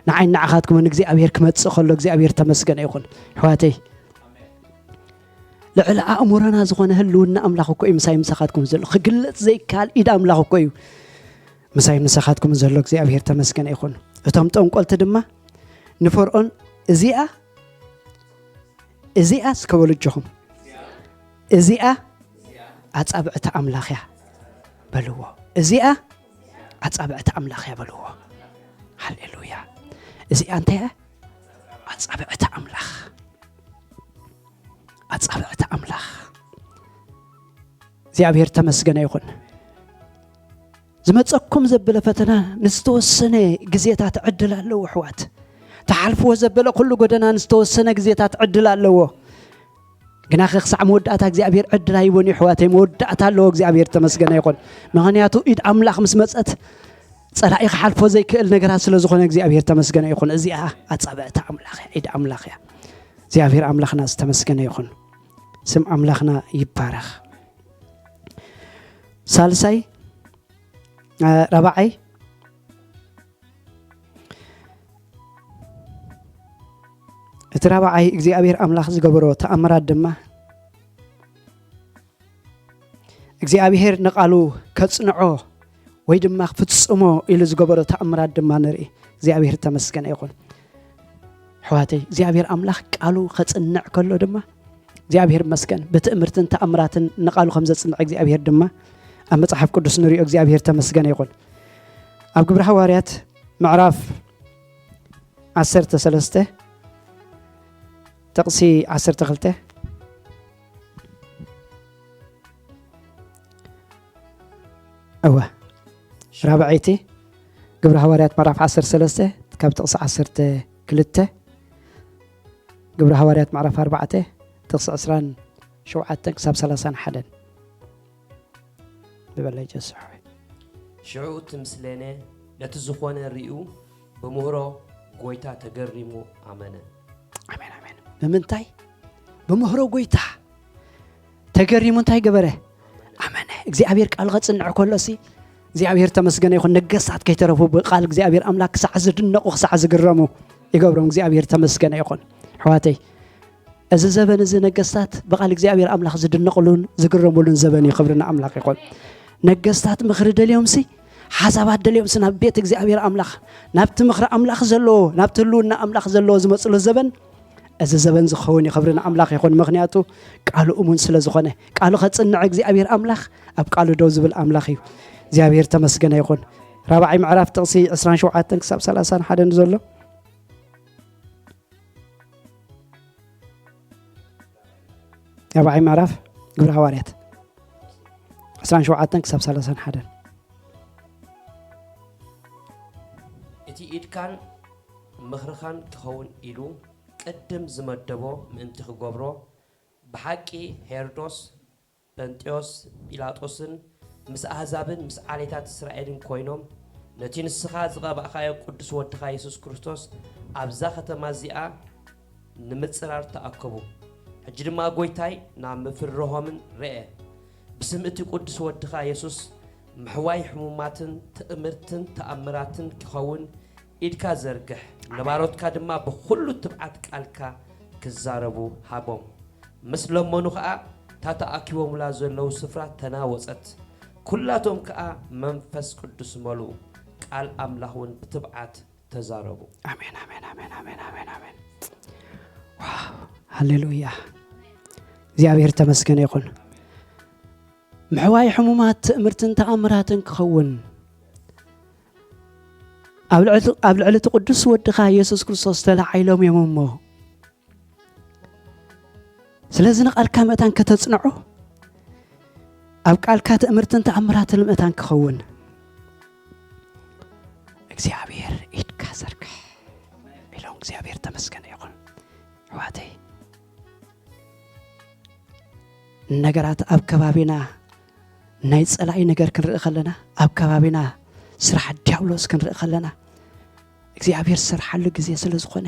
ንዓይ ንዓኻትኩምን እግዚኣብሔር ክመጽእ ከሎ እግዚኣብሔር ተመስገነ ይኹን። ኣሕዋተይ፣ ልዕሊ ኣእምሮና ዝኾነ ህልውና ኣምላኽ እኮ እዩ ምሳይ ምሳኻትኩም ዘሎ። ክግለጽ ዘይከኣል ኢድ ኣምላኽ እኮ እዩ ምሳይ ምሳኻትኩም ዘሎ። እግዚኣብሔር ተመስገነ ይኹን። እቶም ጠንቆልቲ ድማ ንፈርዖን፣ "እዚኣ፣ እዚኣ" እስከ በሉ እጆኹም፣ "እዚኣ ኣጻብዕቲ ኣምላኽ እያ" በልዎ። "እዚኣ ኣጻብዕቲ ኣምላኽ እያ" በልዎ። ሃሌሉያ። እዚኣ እንታይ እያ? ኣጻብዕቲ ኣምላኽ። ኣጻብዕቲ ኣምላኽ። እግዚኣብሔር ተመስገነ ይኹን። ዝመጸኩም ዘበለ ፈተና ንዝተወሰነ ግዜታት ዕድል ኣለዎ፣ ኣሕዋት። ትሓልፍዎ ዘበለ ኩሉ ጎደና ንዝተወሰነ ግዜታት ዕድል ኣለዎ። ግናኸ ክሳዕ መወዳእታ እግዚኣብሔር ዕድል ኣይቦን እዩ፣ ኣሕዋተይ። መወዳእታ ኣለዎ። እግዚኣብሔር ተመስገነ ይኹን። ምኽንያቱ ኢድ ኣምላኽ ምስ መጸት ጸላኢ ክሓልፎ ዘይክእል ነገራት ስለ ዝኾነ እግዚኣብሔር ተመስገነ ይኹን። እዚኣ ኣጻብዕቲ ኣምላኽ እያ፣ ኢድ ኣምላኽ እያ። እግዚኣብሔር ኣምላኽና ዝተመስገነ ይኹን። ስም ኣምላኽና ይባረኽ። ሳልሳይ፣ እ፣ ራብዓይ፣ እቲ ራብዓይ እግዚኣብሔር ኣምላኽ ዝገበሮ ተኣምራት ድማ እግዚኣብሔር ንቓሉ ከጽንዖ ወይ ድማ ክፍጽሞ ኢሉ ዝገበሮ ተኣምራት ድማ ንርኢ። እግዚኣብሔር ተመስገነ ይኹን። ኣሕዋተይ፣ እግዚኣብሔር ኣምላኽ ቃሉ ከጽንዕ ከሎ ድማ እግዚኣብሔር ይመስገን። ብትእምርትን ተኣምራትን ንቓሉ ከም ዘጽንዕ እግዚኣብሔር ድማ ኣብ መጽሓፍ ቅዱስ ንሪኦ። እግዚኣብሔር ተመስገነ ይኹን። ኣብ ግብሪ ሃዋርያት ምዕራፍ ዓሰርተ ሰለስተ ጥቕሲ ዓሰርተ ክልተ፣ እወ፣ ራብዐይቲ ግብሪ ሃዋርያት ምዕራፍ ዓሰርተ ሰለስተ ካብ ጥቕሲ ዓሰርተ ክልተ፣ ግብሪ ሃዋርያት ምዕራፍ ኣርባዕተ ጥቕሲ ዕስራን ሸውዓተን ክሳብ ሰላሳን ሓደን። ብበለይ ጀስሖ። ሽዑ እቲ ምስሌነ ነቲ ዝኾነ ርእዩ ብምህሮ ጐይታ ተገሪሙ ኣመነ። ኣሜን፣ ኣሜን። ብምንታይ? ብምህሮ ጐይታ ተገሪሙ እንታይ ገበረ? ኣመነ። እግዚኣብሔር ቃል ኸጽንዕ ከሎሲ እግዚኣብሔር ተመስገነ ይኹን። ነገስታት ከይተረፉ ብቃል እግዚኣብሔር ኣምላኽ ክሳዕ ዝድነቑ፣ ክሳዕ ዝግረሙ ይገብሮም። እግዚኣብሔር ተመስገነ ይኹን። ኣሕዋተይ፣ እዚ ዘበን እዚ ነገስታት ብቓል እግዚኣብሔር ኣምላኽ ዝድነቕሉን ዝግረምሉን ዘበን እዩ። ክብሪ ንኣምላኽ ይኹን። ነገስታት ምኽሪ ደልዮምሲ፣ ሓሳባት ደልዮምሲ ናብ ቤት እግዚኣብሔር ኣምላኽ፣ ናብቲ ምኽሪ ኣምላኽ ዘለዎ፣ ናብቲ ህልውና ኣምላኽ ዘለዎ ዝመጽሉ ዘበን፣ እዚ ዘበን ዝኸውን እዩ። ክብሪ ንኣምላኽ ይኹን። ምኽንያቱ ቃሉ እሙን ስለ ዝኾነ፣ ቃሉ ኸጽንዕ እግዚኣብሔር ኣምላኽ ኣብ ቃሉ ደው ዝብል ኣምላኽ እዩ። እግዚኣብሔር ተመስገነ ይኹን። ራብዓይ ምዕራፍ ጥቕሲ ዕስራን ሸውዓተን ክሳብ ሰላሳን ሓደን ዘሎ ራብዓይ ምዕራፍ ግብሪ ሃዋርያት ዕስራን ሸውዓተን ክሳብ ሰላሳን ሓደን። እቲ ኢድካን ምኽርኻን ክኸውን ኢሉ ቅድም ዝመደቦ ምእንቲ ክገብሮ፣ ብሓቂ ሄሮዶስ፣ ጴንጥዮስ፣ ጲላጦስን ምስ ኣህዛብን ምስ ዓሌታት እስራኤልን ኮይኖም ነቲ ንስኻ ዝቐባእካዮ ቅዱስ ወድኻ የሱስ ክርስቶስ ኣብዛ ከተማ እዚኣ ንምጽራር ተኣከቡ። ሕጂ ድማ ጐይታይ ናብ ምፍርርሆምን ርኤ። ብስም እቲ ቅዱስ ወድኻ የሱስ ምሕዋይ ሕሙማትን ትእምርትን ተኣምራትን ክኸውን ኢድካ ዘርግሕ። ነባሮትካ ድማ ብኹሉ ትብዓት ቃልካ ክዛረቡ ሃቦም። ምስ ለመኑ ኸኣ እታ ተኣኪቦምላ ዘለዉ ስፍራ ተናወጸት። ኩላቶም ከኣ መንፈስ ቅዱስ መልኡ፣ ቃል ኣምላኽ እውን ብትብዓት ተዛረቡ። ኣሜን፣ ኣሜን፣ ኣሜን፣ ኣሜን፣ ኣሜን፣ ኣሜን። ዋው፣ ሃሌሉያ። እግዚኣብሔር ተመስገነ ይኹን። ምሕዋይ ሕሙማት ትእምርትን ተኣምራትን ክኸውን ኣብ ልዕሊ፣ ኣብ ልዕሊ እቲ ቅዱስ ወድኻ የሱስ ክርስቶስ ተላዒሎም እዮም እሞ። ስለዚ ንቓልካ ምእታን ከተጽንዖ፣ ኣብ ቃልካ ትእምርትን ተኣምራትን ምእታን ክኸውን እግዚኣብሔር ኢድካ ዘርግሕ ኢሎም። እግዚኣብሔር ተመስገነ ይኹን። ኣሕዋተይ፣ ነገራት ኣብ ከባቢና ናይ ጸላኢ ነገር ክንርኢ ከለና፣ ኣብ ከባቢና ስራሕ ዲያብሎስ ክንርኢ ከለና፣ እግዚኣብሔር ዝሰርሓሉ ግዜ ስለ ዝኾነ፣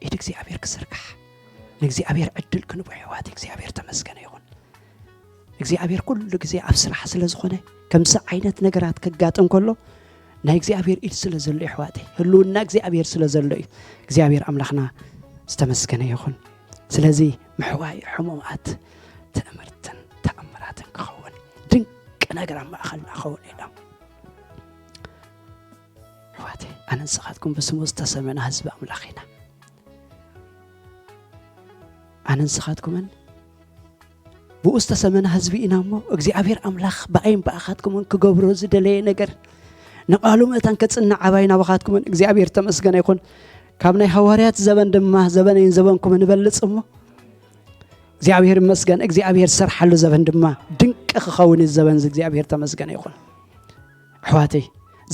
ኢድ እግዚኣብሔር ክዝርጋሕ፣ ንእግዚኣብሔር ዕድል ክንቦ። ኣሕዋት፣ እግዚኣብሔር ተመስገነ ይኹን። እግዚኣብሔር ኩሉ ግዜ ኣብ ስራሕ ስለ ዝኾነ፣ ከምዚ ዓይነት ነገራት ከጋጥም ከሎ፣ ናይ እግዚኣብሔር ኢድ ስለ ዘሎ፣ ኣሕዋተይ፣ ህልውና እግዚኣብሔር ስለ ዘሎ እዩ። እግዚኣብሔር ኣምላኽና ዝተመስገነ ይኹን። ስለዚ ምሕዋይ ሕሙማት ትእምርትን ተኣምራትን ክኸውን፣ ድንቂ ነገር ኣብ ማእኸልና ክኸውን ኢሎም። ኣሕዋተይ፣ ኣነ ንስኻትኩም ብስሙ ዝተሰመና ህዝቢ ኣምላኽ ኢና። ኣነ ንስኻትኩምን ብኡ ዝተሰመና ህዝቢ ኢና እሞ፣ እግዚኣብሔር ኣምላኽ ብኣይን ብኣኻትኩምን ክገብሮ ዝደለየ ነገር፣ ንቓሉ ምእታን ከጽንዕ ዓባይ ናባኻትኩምን እግዚኣብሔር ተመስገነ ይኹን። ካብ ናይ ሃዋርያት ዘበን ድማ ዘበነይን ዘበንኩምን ንበልጽ እሞ፣ እግዚኣብሔር ይመስገን። እግዚኣብሔር ዝሰርሓሉ ዘበን ድማ ድንቂ ክኸውን እዩ። ዘበን እዚ እግዚኣብሔር ተመስገነ ይኹን። ኣሕዋተይ፣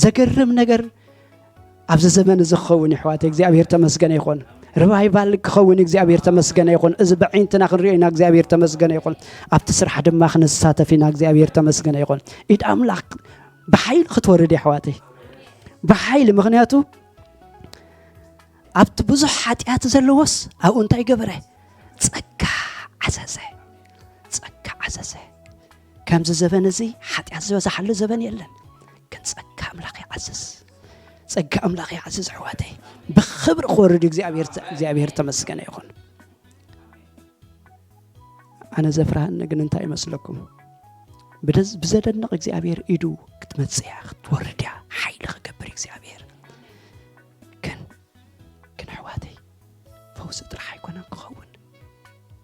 ዘገርም ነገር ኣብዚ ዘመን እዚ ክኸውን እዩ። ኣሕዋተይ፣ እግዚኣብሔር ተመስገነ ይኹን። ሪቫይቫል ክኸውን እዩ። እግዚኣብሔር ተመስገነ ይኹን። እዚ ብዓይንትና ክንሪኦ ኢና። እግዚኣብሔር ተመስገነ ይኹን። ኣብቲ ስራሕ ድማ ክንሳተፍ ኢና። እግዚኣብሔር ተመስገነ ይኹን። ኢድ ኣምላኽ ብሓይሊ ክትወርድ እያ፣ ኣሕዋተይ፣ ብሓይሊ። ምኽንያቱ ኣብቲ ብዙሕ ሓጢኣት ዘለዎስ ኣብኡ እንታይ ገበረ? ጸጋ ዓዘዘ። ጸጋ ዓዘዘ። ከምዚ ዘበን እዚ ሓጢኣት ዝበዝሓሉ ዘበን የለን። ግን ጸጋ ኣምላኽ ይዓዝዝ። ጸጋ ኣምላኽ ይዓዝዝ፣ ኣሕዋተይ። ብኽብሪ ክወርድ እዩ። እግዚኣብሔር፣ እግዚኣብሔር ተመስገነ ይኹን። ኣነ ዘፍርሃኒ ግን እንታይ ይመስለኩም? ብደዝ-፣ ብዘደንቕ እግዚኣብሔር ኢዱ ክትመጽእ እያ፣ ክትወርድ እያ፣ ሓይሊ ክገብር እግዚኣብሔር። ግን፣ ግን ኣሕዋተይ፣ ፈውሲ ጥራሕ ኣይኮነን ክኸውን።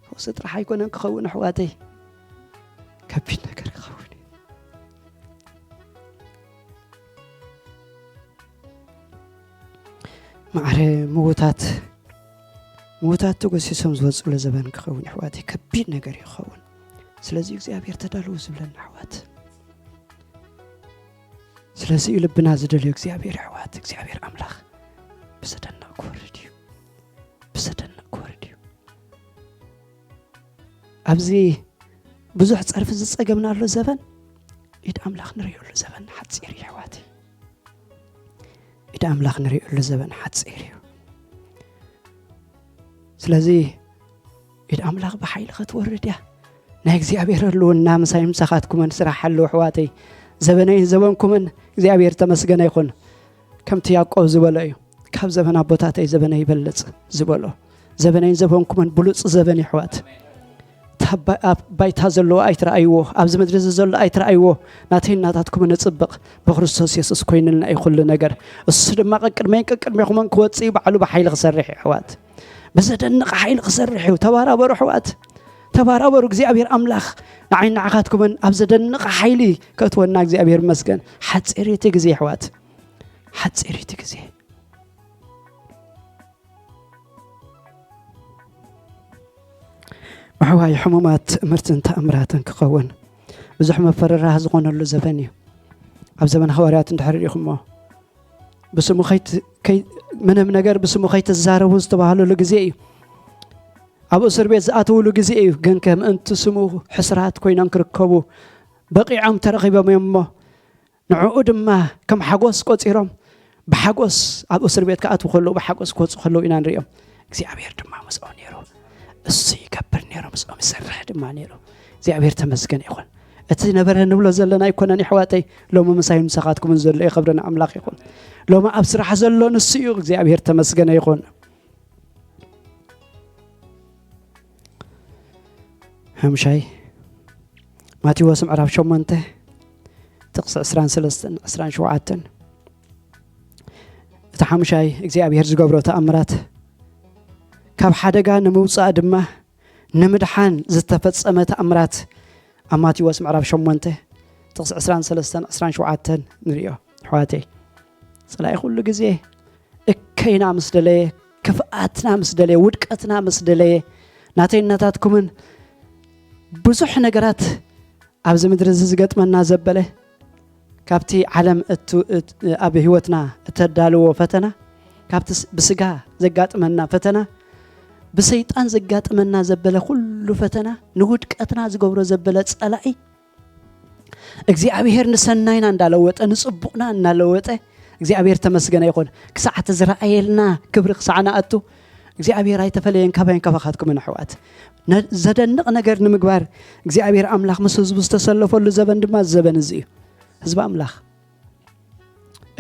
ፈውሲ ጥራሕ ኣይኮነን ክኸውን፣ ኣሕዋተይ። ከቢድ ነገር ክኸውን እዩ። ማዕረ ምዉታት፣ ምዉታት ተጎሲሶም ዝወፅሉ ዘበን ክኸውን፣ ኣሕዋተይ፣ ከቢድ ነገር እዩ ክኸውን። ስለዚ እግዚኣብሔር ተዳለዉ ዝብለና፣ ኣሕዋት። ስለዚ እዩ ልብና ዝደልዮ እግዚኣብሔር፣ ኣሕዋት። እግዚኣብሔር ኣምላኽ ብዘደንቕ ክወርድ እዩ። ብዘደንቕ ክወርድ እዩ። ኣብዚ ብዙሕ ጸርፊ ዝጸገምናሉ ዘበን፣ ኢድ ኣምላኽ ንርእየሉ ዘበን ሓጺር እዩ፣ ኣሕዋተይ። ኢድ ኣምላኽ ንርእየሉ ዘበን ሓጺር እዩ። ስለዚ ኢድ ኣምላኽ ብሓይሊ ክትወርድ እያ። ናይ እግዚኣብሔር ህልውና ምሳይ ምሳኻትኩምን ስራሕ ኣለዉ፣ ኣሕዋተይ። ዘበነይን ዘበንኩምን እግዚኣብሔር ተመስገነ ይኹን። ከምቲ ያዕቆብ ዝበሎ እዩ፣ ካብ ዘበን ኣቦታተይ ዘበነይ ይበልጽ ዝበሎ። ዘበነይን ዘበንኩምን ብሉጽ ዘበን እዩ፣ ኣሕዋት። እታ ባ-፣ ኣብ ባይታ ዘለዎ ኣይትረኣይዎ፣ ኣብዚ ምድሪ እዚ ዘሎ ኣይትረኣይዎ። ናተይን ናታትኩምን ንጽብቕ፣ ብክርስቶስ የሱስ ኮይኑልና እዩ ኩሉ ነገር። እሱ ድማ ቀቅድመይን ቀቅድሜኹምን ክወጽእ እዩ፣ ባዕሉ ብሓይሊ ክሰርሕ እዩ፣ ኣሕዋት። ብዘደንቕ ሓይሊ ክሰርሕ እዩ። ተባራበሩ፣ ኣሕዋት። ተባራበሩ። እግዚኣብሔር ኣምላኽ ንዓይን ንዓኻትኩምን ኣብ ዘደንቕ ሓይሊ ከእትወና እግዚኣብሔር ይመስገን። ሓጺር እቲ ግዜ፣ ኣሕዋት። ሓጺር እቲ ግዜ። ኣሕዋይ፣ ሕሙማት ትእምርትን ተኣምራትን ክኸውን ብዙሕ መፈረራህ ዝኾነሉ ዘበን እዩ። ኣብ ዘመን ሃዋርያት እንድሕር ርኢኹሞ፣ ብስሙ ከይት-፣ ከይ-፣ ምንም ነገር ብስሙ ከይትዛረቡ ዝተባህሉሉ ግዜ እዩ። ኣብ እስር ቤት ዝኣተውሉ ግዜ እዩ። ግን ከምእንቲ ስሙ ሕስራት ኮይኖም ክርከቡ በቂዖም ተረኺቦም እዮም እሞ፣ ንዕኡ ድማ ከም ሓጎስ ቆጺሮም፣ ብሓጎስ ኣብ እስር ቤት ክኣትዉ ከለዉ፣ ብሓጎስ ክወጹ ከለዉ ኢና ንሪኦም። እግዚኣብሔር ድማ ምስኦም ነይሩ። እሱ ይገብር ነይሩ፣ ምስኦም ይሰርሕ ድማ ነይሩ። እግዚኣብሔር ተመስገን ይኹን። እቲ ነበረ ንብሎ ዘለና ኣይኮነን፣ የሕዋተይ። ሎሚ ምሳይ ምሳኻትኩምን ዘሎ እዩ። ክብሪ ንኣምላኽ ይኹን። ሎሚ ኣብ ስራሕ ዘሎ ንሱ እዩ። እግዚኣብሔር ተመስገነ ይኹን። ሓምሻይ፣ ማቴዎስ ምዕራፍ ሸሞንተ፣ ጥቕሲ ዕስራን ሰለስተን፣ ዕስራን ሸውዓተን። እቲ ሓምሻይ እግዚኣብሔር ዝገብሮ ተኣምራት፣ ካብ ሓደጋ ንምውጻእ ድማ ንምድሓን ዝተፈጸመ ተኣምራት፣ ኣብ ማቴዎስ ምዕራፍ ሸሞንተ፣ ጥቕሲ ዕስራን ሰለስተን፣ ዕስራን ሸውዓተን ንርእዮ። ኣሕዋተይ፣ ጸላኢ ኩሉ ግዜ እከይና ምስ ደለየ፣ ክፍኣትና ምስ ደለየ፣ ውድቀትና ምስ ደለየ፣ ናተይ ናታትኩምን ብዙሕ ነገራት ኣብዚ ምድሪ እዚ ዝገጥመና ዘበለ፣ ካብቲ ዓለም እቱ-፣ እት-፣ ኣብ ህይወትና እተዳልዎ ፈተና፣ ካብቲ ስ-፣ ብስጋ ዘጋጥመና ፈተና፣ ብሰይጣን ዘጋጥመና ዘበለ ኩሉ ፈተና፣ ንውድቀትና ዝገብሮ ዘበለ ጸላኢ፣ እግዚኣብሔር ንሰናይና እንዳለወጠ፣ ንጽቡቕና እናለወጠ፣ እግዚኣብሔር ተመስገነ ይኹን። ክሳዕ እቲ ዝረኣየልና ክብሪ ክሳዕ ንኣቱ፣ እግዚኣብሔር ኣይተፈለየን ካባይን ካባኻትኩምን ኣሕዋት። ነ-፣ ዘደንቕ ነገር ንምግባር እግዚኣብሔር ኣምላኽ ምስ ህዝቡ ዝተሰለፈሉ ዘበን ድማ እዚ ዘበን እዚ እዩ። ህዝቢ ኣምላኽ፣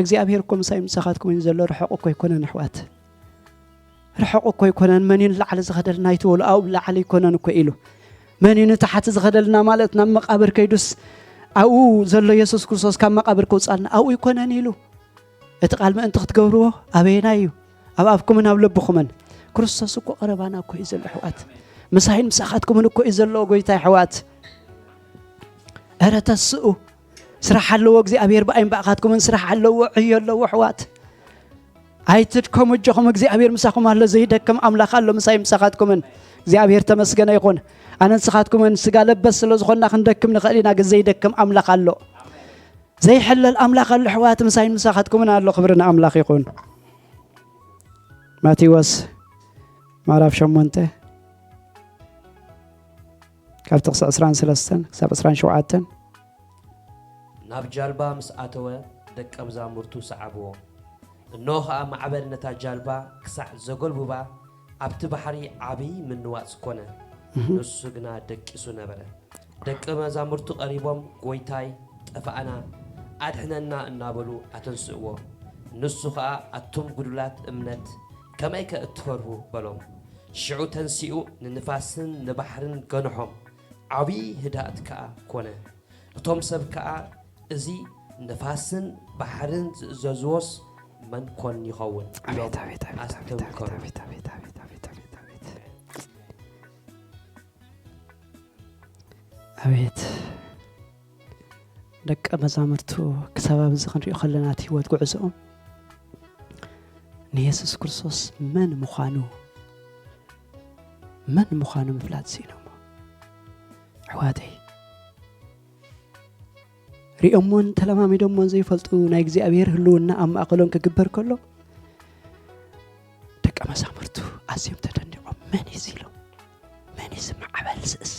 እግዚኣብሔር እኮ ምሳይ ምሳኻትኩም እዩ ዘሎ፣ ርሑቕ እኮ ኣይኮነን ኣሕዋት። ርሑቕ እኮ ኣይኮነን። መን እዩ ንላዕሊ ዝኸደልና ኣይትበሉ፣ ኣብኡ ላዕሊ ኣይኮነን እኮ ኢሉ። መን እዩ ንታሕቲ ዝኸደልና ማለት ናብ መቓብር ከይዱስ ኣብኡ ዘሎ የሱስ ክርስቶስ ካብ መቓብር ከውጻልና ኣብኡ ኣይኮነን ኢሉ። እቲ ቃል ምእንቲ ክትገብርዎ ኣበየናይ እዩ? ኣብ ኣፍኩምን ኣብ ልብኹምን። ክርስቶስ እኮ ቀረባና እኮ እዩ ዘሎ ኣሕዋት። ምሳይን ምሳኻትኩምን እኮ እዩ ዘሎ ጎይታ ኣሕዋት። እረ ተስኡ። ስራሕ ኣለዎ እግዚኣብሔር ብኣይን ብኣኻትኩምን ስራሕ ኣለዎ፣ ዕዮ ኣለዎ ኣሕዋት። ኣይትድከሙ እጆኹም፣ እግዚኣብሔር ምሳኹም ኣሎ። ዘይደክም ኣምላኽ ኣሎ ምሳይ ምሳኻትኩምን። እግዚኣብሔር ተመስገነ ይኹን። ኣነ ንስኻትኩምን ስጋ ለበስ ስለ ዝኾንና ክንደክም ንኽእል ኢና፣ ግን ዘይደክም ኣምላኽ ኣሎ። ዘይሕለል ኣምላኽ ኣሎ ኣሕዋት፣ ምሳይን ምሳኻትኩምን ኣሎ። ክብሪ ንኣምላኽ ይኹን። ማቴዎስ ምዕራፍ ሸሞንተ ካብ ጥቕሲ ዕስራን ሰለስተን ክሳብ ዕስራን ሸውዓተን። ናብ ጃልባ ምስ ኣተወ ደቀ መዛሙርቱ ሰዓብዎ። እንሆ ኸኣ ማዕበል ነታ ጃልባ ክሳዕ ዘጎልብባ ኣብቲ ባሕሪ ዓብዪ ምንዋጽ ኮነ። እህ። ንሱ ግና ደቂሱ ነበረ። ደቀ መዛሙርቱ ቀሪቦም፣ "ጐይታይ፣ ጠፋእና፣ ኣድሕነና" እናበሉ ኣተንስእዎ። ንሱ ኸኣ፣ "ኣቱም ግዱላት እምነት፣ ከመይከ እትፈርሁ?" በሎም። ሽዑ ተንሲኡ ንንፋስን ንባሕርን ገንሖም፣ ዓብዪ ህድኣት ከኣ ኮነ። እቶም ሰብ ከኣ፣ "እዚ ንፋስን ባሕርን ዝእዘዝዎስ መን ኮን ይኸውን?" ኢሎም ኣቤት፣ ኣቤት፣ ኣቤት፣ ኣቤት፣ ኣስተንከሩ። ኣቤት፣ ኣቤት፣ ኣቤት፣ ኣቤት፣ ኣቤት፣ ኣቤት፣ ኣቤት። ኣቤት። ደቀ መዛሙርቱ ክሳብ ኣብዚ ክንሪኦ ከለና፣ እቲ ህይወት ጉዕዞኦም ንየሱስ ክርስቶስ መን ምዃኑ፣ መን ምዃኑ ምፍላጥ ስኢኖሞ። ኣሕዋተይ፣ ሪኦሞን ተለማሚዶሞን ዘይፈልጡ ናይ እግዚኣብሔር ህልውና ኣብ ማእከሎም ክግበር ከሎ፣ ደቀ መዛሙርቱ ኣዝዮም ተደኒቖም፣ "መን እዩ እዚ?" ኢሎም። "መን እዩ እዚ ማዕበል ዝእዝዝ?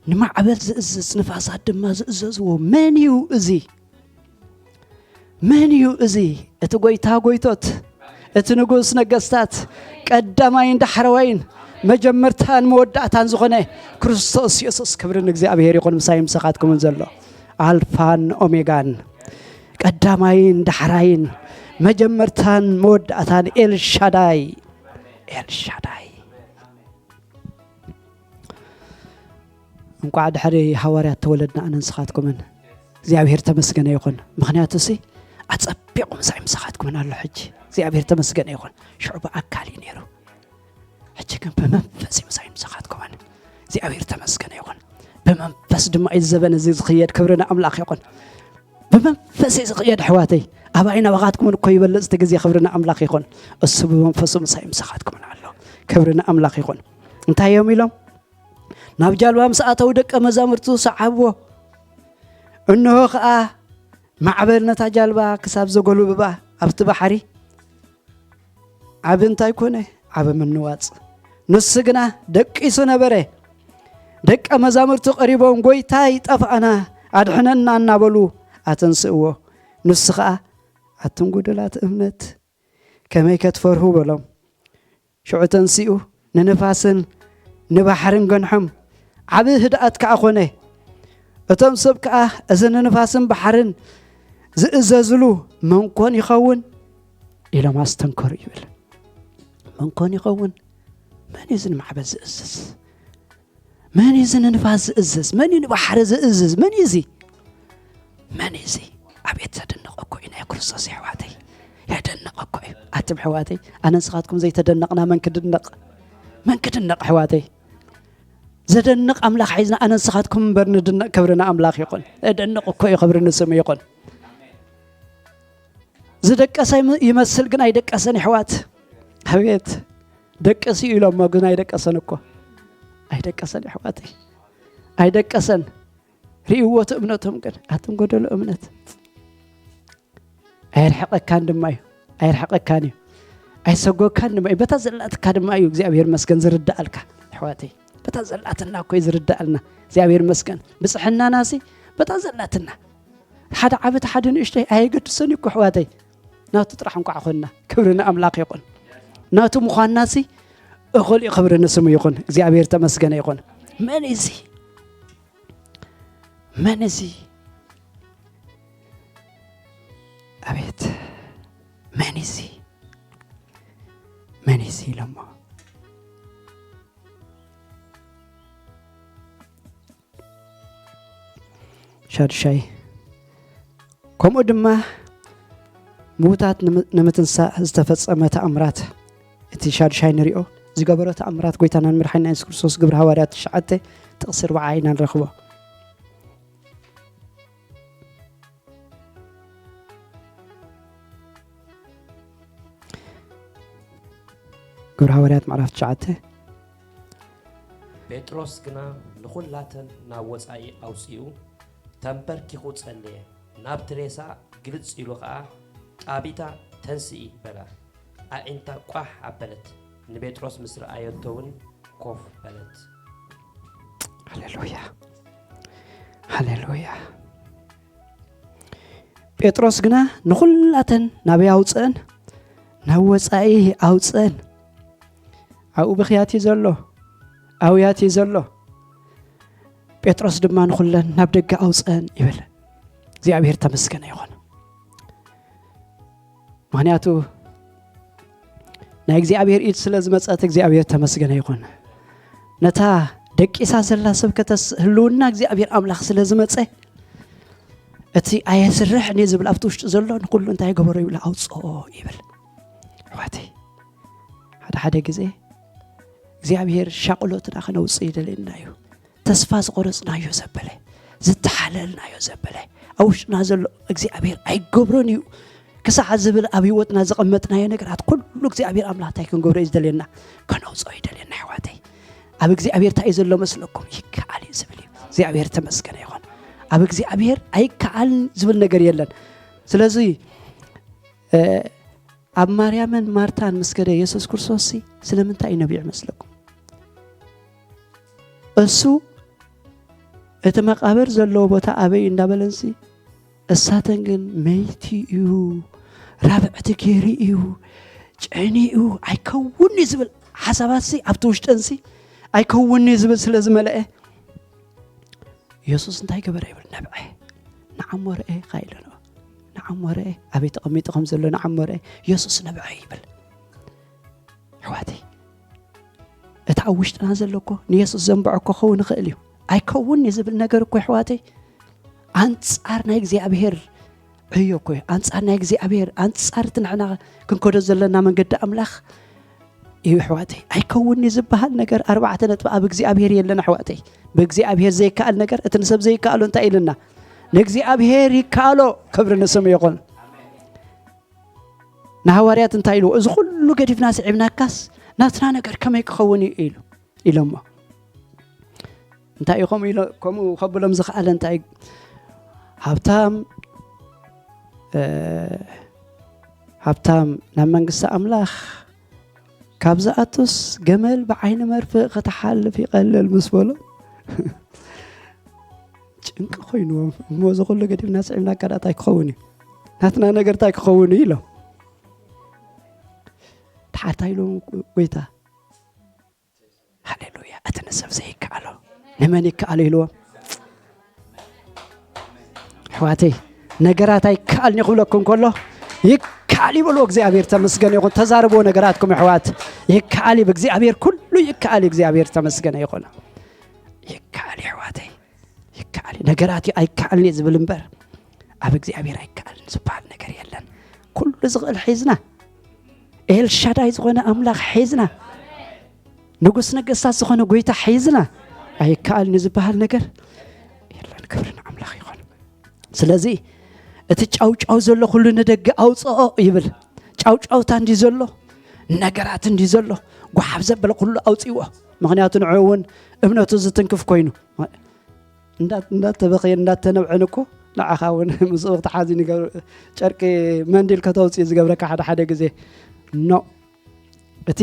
ንማዕበል ዝእዝዝ፣ ንፋሳት ድማ ዝእዘዝዎ መን እዩ እዚ? መን እዩ እዚ? እቲ ጐይታ ጐይቶት፣ እቲ ንጉስ ነገስታት፣ ቀዳማይን ዳሕረዋይን፣ መጀመርታን መወዳእታን ዝኾነ ክርስቶስ የሱስ። ክብሪ ንእግዚኣብሔር ይኹን፣ ምሳይ ምሳኻትኩምን ዘሎ ኣልፋን ኦሜጋን፣ ቀዳማይን ዳሕራይን፣ መጀመርታን መወዳእታን፣ ኤልሻዳይ፣ ኤልሻዳይ። እንቋዕ ድሕሪ ሃዋርያት ተወለድና ኣነ ንስኻትኩምን። እግዚኣብሔር ተመስገነ ይኹን። ምኽንያቱ ሲ ኣጸቢቑ ምሳይ ምሳኻትኩምን ኣሎ ሕጂ። እግዚኣብሔር ተመስገነ ይኹን። ሽዑ ብኣካል እዩ ነይሩ። ሕጂ ግን ብመንፈስ እዩ ምሳይ ምሳኻትኩምን። እግዚኣብሔር ተመስገነ ይኹን። ብመንፈስ ድማ እዩ ዘበን እዚ ዝኽየድ። ክብሪ ንኣምላኽ ይኹን። ብመንፈስ እዩ ዝኽየድ ኣሕዋተይ። ኣባይ ናባኻትኩምን እኮ ይበልጽ እቲ ግዜ። ክብሪ ንኣምላኽ ይኹን። እሱ ብመንፈሱ ምሳይ ምሳኻትኩምን ኣሎ። ክብሪ ንኣምላኽ ይኹን። እንታይ እዮም ኢሎም? ናብ ጃልባ ምስ ኣተዉ ደቀ መዛሙርቱ ሰዓብዎ። እንሆ ኸኣ ማዕበል ነታ ጃልባ ክሳብ ዘጎልብባ ኣብቲ ባሕሪ ዓቢ እንታይ ኮነ? ዓቢ ምንዋጽ። ንሱ ግና ደቂሱ ነበረ። ደቀ መዛሙርቱ ቀሪቦም፣ "ጐይታ፣ ይጠፍኣና፣ ኣድሕነና" እናበሉ ኣተንስእዎ። ንሱ ኸኣ፣ "ኣቱም ጎደላት እምነት፣ ከመይ ከትፈርሁ?" በሎም። ሽዑ ተንሲኡ ንንፋስን ንባሕርን ገንሖም፣ ዓቢ ህድኣት ከኣ ኾነ። እቶም ሰብ ከኣ፣ "እዚ ንንፋስን ባሕርን ዝእዘዝሉ መን ኮን ይኸውን?" ኢሎም ኣስተንከሩ ይብል። መን ኮን ይኸውን? መን እዩ እዚ ንማዕበል ዝእዝዝ? መን እዩ እዚ ንንፋስ ዝእዝዝ? መን እዩ ንባሕሪ ዝእዝዝ? መን እዩ እዚ? መን እዩ እዚ? ኣቤት ዘደንቕ እኮ እዩ ናይ ክርስቶስ፣ ኣሕዋተይ። የደንቕ እኮ እዩ። ኣትም ኣሕዋተይ፣ ኣነ ንስኻትኩም ዘይተደነቕና መን ክድነቕ? መን ክድነቕ ኣሕዋተይ? ዘደንቕ ኣምላኽ ሒዝና ኣነ ንስኻትኩም እምበር ንድነቕ። ክብሪ ንኣምላኽ ይኹን። ዘደንቕ እኮ እዩ፣ ክብሪ ንስሙ ይኹን። ዝደቀሰ ይም-፣ ይመስል ግን ኣይደቀሰን ኣሕዋት። ኣቤት ደቅስ እዩ ኢሎሞ ግን ኣይደቀሰን እኮ። ኣይደቀሰን ኣሕዋተይ። ኣይደቀሰን። ርእይዎ እቲ እምነቶም ግን፣ ኣቱም ጎደሎ እምነት። ኣየርሕቐካን ድማ እዩ። ኣየርሕቐካን እዩ። ኣይሰጎካን ድማ እዩ። በታ ዘላትካ ድማ እዩ እግዚኣብሔር መስገን ዝርዳኣልካ ኣሕዋተይ። በታ ዘላትና እኮ እዩ ዝርዳኣልና። እግዚኣብሔር መስገን። ብጽሕናናሲ በታ ዘላትና። ሓደ ዓቢ እቲ ሓደ ንእሽተይ ኣየገድሰን እዩ እኮ ኣሕዋተይ። ናቱ ጥራሕ እንኳዕ ኾንና። ክብሪ ንኣምላኽ ይኹን። ናቱ ምዃንናሲ እኹል እዩ። ክብሪ ንስሙ ይኹን። እግዚኣብሔር ተመስገነ ይኹን። መን እዩ እዚ? መን እዚ? ኣቤት መን እዚ? መን እዚ ኢሎሞ? ሻድሻይ፣ ከምኡ ድማ ምዉታት ንምትንሳእ ዝተፈጸመ ተኣምራት፣ እቲ ሻድሻይ ንሪኦ ዝገበሮ ተኣምራት፣ ጎይታናን መድሓኒና የሱስ ክርስቶስ፣ ግብሪ ሃዋርያት ትሽዓተ ጥቕሲ ኣርብዓ ኢና ንረኽቦ። ግብሪ ሃዋርያት ምዕራፍ ትሽዓተ። ጴጥሮስ ግና ንኹላተን ናብ ወጻኢ ኣውጺኡ ተንበርኪኹ ጸለየ። ናብቲ ሬሳ ግልጽ ኢሉ ኸኣ፣ "ጣቢታ ተንስኢ" በላ። ኣዒንታ ቋሕ ኣበለት። ንጴጥሮስ ምስ ረኣየቶ እውን ኮፍ በለት። ሃሌሉያ፣ ሃሌሉያ። ጴጥሮስ ግና ንኹላተን ናበይ ኣውፅአን? ናብ ወፃኢ ኣውፅአን። ኣብኡ ብኽያት እዩ ዘሎ፣ ኣውያት እዩ ዘሎ። ጴጥሮስ ድማ ንኹለን ናብ ደገ ኣውፅአን ይብል። እግዚኣብሔር ተመስገነ ይኹን። ምኽንያቱ ናይ እግዚኣብሔር ኢድ ስለ ዝመፀት እግዚኣብሔር ተመስገነ ይኹን። ነታ ደቂሳ ዘላ ስብከተስ ህልውና እግዚኣብሔር ኣምላኽ ስለ ዝመፀ፣ እቲ ኣየስርሕን እዩ ዝብል ኣብቲ ውሽጢ ዘሎ ንኹሉ እንታይ ገበሮ ይብሎ? ኣውፅኦ ይብል። ኣሕዋተይ፣ ሓደ ሓደ ግዜ እግዚኣብሔር ሻቕሎትና ከነውፅእ ይደልየና እዩ። ተስፋ ዝቆረፅናዮ ዘበለ፣ ዝተሓለልናዮ ዘበለ፣ ኣብ ውሽጥና ዘሎ እግዚኣብሔር ኣይገብሮን እዩ ክሳዕ ዝብል ኣብ ህይወትና ዘቐመጥናዮ ነገራት ኩሉ እግዚኣብሔር ኣምላኽ እንታይ ክንገብሮ እዩ ዝደልየና? ከነውፅኦ ይደልየና ኣሕዋተይ። ኣብ እግዚኣብሔር እንታይ እዩ ዘሎ መስለኩም? ይከኣል እዩ ዝብል እዩ። እግዚኣብሔር ተመስገነ ይኹን። ኣብ እግዚኣብሔር ኣይከኣልን ዝብል ነገር የለን። ስለዚ፣ እ፣ ኣብ ማርያምን ማርታን ምስ ከደ የሱስ ክርስቶስ ሲ ስለምንታይ እዩ ነቢዑ መስለኩም? እሱ እቲ መቃብር ዘለዎ ቦታ ኣበይ እንዳበለንሲ፣ እሳተን ግን መይቲ እዩ፣ ራብዕቲ ገይሩ እዩ፣ ጨኒኡ ኣይከውን እዩ ዝብል ሓሳባትሲ ኣብቲ ውሽጠንሲ ኣይከውን እዩ ዝብል ስለ ዝመልአ፣ የሱስ እንታይ ገበረ ይብል? ነብዐ። ንዓሞ ረኤ ኸ ኢለ ንዑ። ንዓሞ ረኤ፣ ኣበይ ተቐሚጡ ከም ዘሎ ንዓሞ ረኤ። የሱስ ነብዐ ይብል። ኣሕዋተይ፣ እቲ ኣብ ውሽጥና ዘሎ እኮ ንየሱስ ዘንብዖ እኮ ክኸውን ይኽእል እዩ። ኣይከውን እዩ ዝብል ነገር እኮ ኣሕዋተይ፣ ኣንጻር ናይ እግዚኣብሔር ዕዮ እኮ እዩ። ኣንጻር ናይ እግዚኣብሔር፣ ኣንጻር እቲ ንሕና ክንከዶ ዘለና መንገዲ ኣምላኽ እዩ ኣሕዋተይ። ኣይከውን እዩ ዝበሃል ነገር ኣርባዕተ ነጥቢ ኣብ እግዚኣብሔር የለን ኣሕዋተይ። ብእግዚኣብሔር ዘይከኣል ነገር፣ እቲ ንሰብ ዘይከኣሎ እንታይ ኢልና? ንእግዚኣብሔር ይከኣሎ። ክብሪ ንስሙ ይኹን። ንሃዋርያት እንታይ ኢልዎ? "እዚ ኩሉ ገዲፍና ስዒብናካስ ናትና ነገር ከመይ ክኸውን እዩ?" ኢሉ። ኢሎሞ። እንታይ እዩ ከምኡ ኢሎ-፣ ከምኡ ከብሎም ዝኸኣለ እንታይ? ሃብታም፣ እ፣ ሃብታም ናብ መንግስቲ ኣምላኽ ካብ ዝኣቱስ ገመል ብዓይኒ መርፍእ ክትሓልፍ ይቐልል ምስ በሎ፣ ጭንቂ ኮይንዎም። እሞ እዚ ኩሉ ገዲፍና ስዒብና እካ ደኣ እንታይ ክኸውን እዩ? ናትና ነገር እንታይ ክኸውን እዩ ኢሎም። ድሓር እንታይ ኢሎም ጎይታ? ሃሌሉያ። እቲ ንሰብ ዘይከኣሎ ንመን ይከኣሎ ኢልዎም? ኣሕዋተይ፣ ነገራት ኣይከኣልን እዩ ክብለኩም ከሎ፣ ይከኣል ይበልዎ። እግዚኣብሔር ተመስገን ይኹን። ተዛርብዎ ነገራትኩም ኣሕዋት። ይከኣል እዩ ብእግዚኣብሔር፣ ኩሉ ይከኣል እዩ። እግዚኣብሔር ተመስገን ይኹን። ይከኣል እዩ ኣሕዋተይ፣ ይከኣል እዩ። ነገራት ኣይከኣልን እዩ ዝብል እምበር፣ ኣብ እግዚኣብሔር ኣይከኣልን ዝበሃል ነገር የለን። ኩሉ ዝኽእል ሒዝና፣ ኤልሻዳይ ዝኾነ ኣምላኽ ሒዝና፣ ንጉስ ነገስታት ዝኾነ ጎይታ ሒዝና፣ ኣይከኣልን እዩ ዝበሃል ነገር የለን። ክብሪ ንኣምላኽ ይኹን። ስለዚ እቲ ጫውጫው ዘሎ ኩሉ ንደገ ኣውፅኦ ይብል። ጫውጫውታ እንዲ ዘሎ፣ ነገራት እንዲ ዘሎ፣ ጓሓፍ ዘበለ ኩሉ ኣውፅዎ። ምኽንያቱ ንዕኡ እውን እምነቱ ዝትንክፍ ኮይኑ፣ እንዳ-፣ እንዳተበኸየን እንዳተነብዐን እኮ ንዓኻ እውን ምስኡ ክትሓዚ ንገብር-፣ ጨርቂ መንዲል ከተውፅእ ዝገብረካ ሓደ ሓደ ግዜ። ኖ፣ እቲ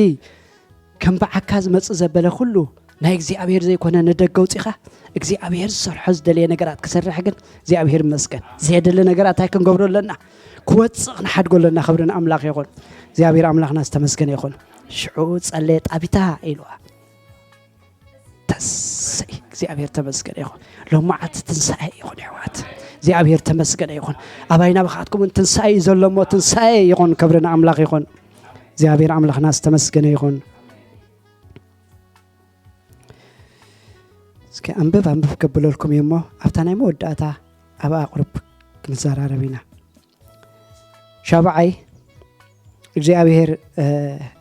ከም በዓካ ዝመጽእ ዘበለ ኩሉ ናይ እግዚኣብሔር ዘይኮነ ንደገ ኣውጺኻ እግዚኣብሔር ዝሰርሖ ዝደለየ ነገራት ክሰርሕ ግን እግዚኣብሔር ይመስገን። ዘየድሊ ነገራት እንታይ ክንገብሮ ኣለና? ክወጽእ ክንሓድጎ ኣለና። ክብሪ ንኣምላኽ ይኹን። እግዚኣብሔር ኣምላኽና ዝተመስገነ ይኹን። ሽዑ ጸለየ ጣቢታ ኢልዋ። ተሰይ እግዚኣብሔር ተመስገነ ይኹን። ሎማዓት ትንሳኤ ይኹን የሕዋት። እግዚኣብሔር ተመስገነ ይኹን። ኣባይና ብኻትኩም እውን ትንሳኤ እዩ ዘሎ እሞ ትንሳኤ ይኹን። ክብሪ ንኣምላኽ ይኹን። እግዚኣብሔር ኣምላኽና ዝተመስገነ ይኹን። እስኪ ኣንብብ ኣንብብ ከብለልኩም እዩ እሞ ኣብታ ናይ መወዳእታ ኣብኣ ቁርብ ክንዘራረብ ኢና። ሻብዓይ እግዚኣብሔር፣ እ፣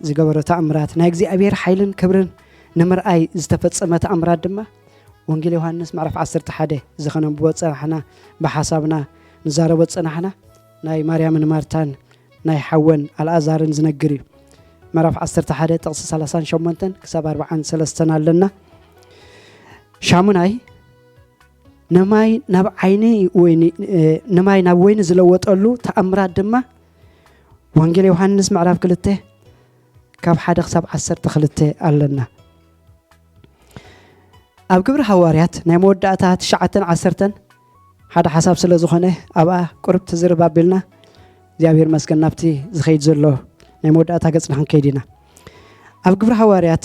ዝገበሮ ተኣምራት ናይ እግዚኣብሔር ሓይልን ክብርን ንምርኣይ ዝተፈጸመ ተኣምራት ድማ ወንጌል ዮሃንስ ምዕራፍ ዓሰርተ ሓደ እዚ ከነንብቦ ዝጸናሕና ብሓሳብና ንዛረቦ ዝጸናሕና ናይ ማርያምን ማርታን ናይ ሓወን ኣልኣዛርን ዝነግር እዩ። ምዕራፍ ዓሰርተ ሓደ ጥቕሲ ሰላሳን ሸሞንተን ክሳብ ኣርብዓን ሰለስተን ኣለና። ሻሙናይ ንማይ ናብ ዓይኒ ወይኒ፣ እ፣ ንማይ ናብ ወይኒ ዝለወጠሉ ተኣምራት ድማ ወንጌል ዮሃንስ ምዕራፍ ክልተ ካብ ሓደ ክሳብ ዓሰርተ ክልተ ኣለና። ኣብ ግብሪ ሃዋርያት ናይ መወዳእታ ትሽዓተን ዓሰርተን ሓደ ሓሳብ ስለ ዝኾነ ኣብኣ ቁርብ ትዝርብ ኣቢልና እግዚኣብሔር መስገን ናብቲ ዝኸይድ ዘሎ ናይ መወዳእታ ገጽና ክንከይድ ኢና። ኣብ ግብሪ ሃዋርያት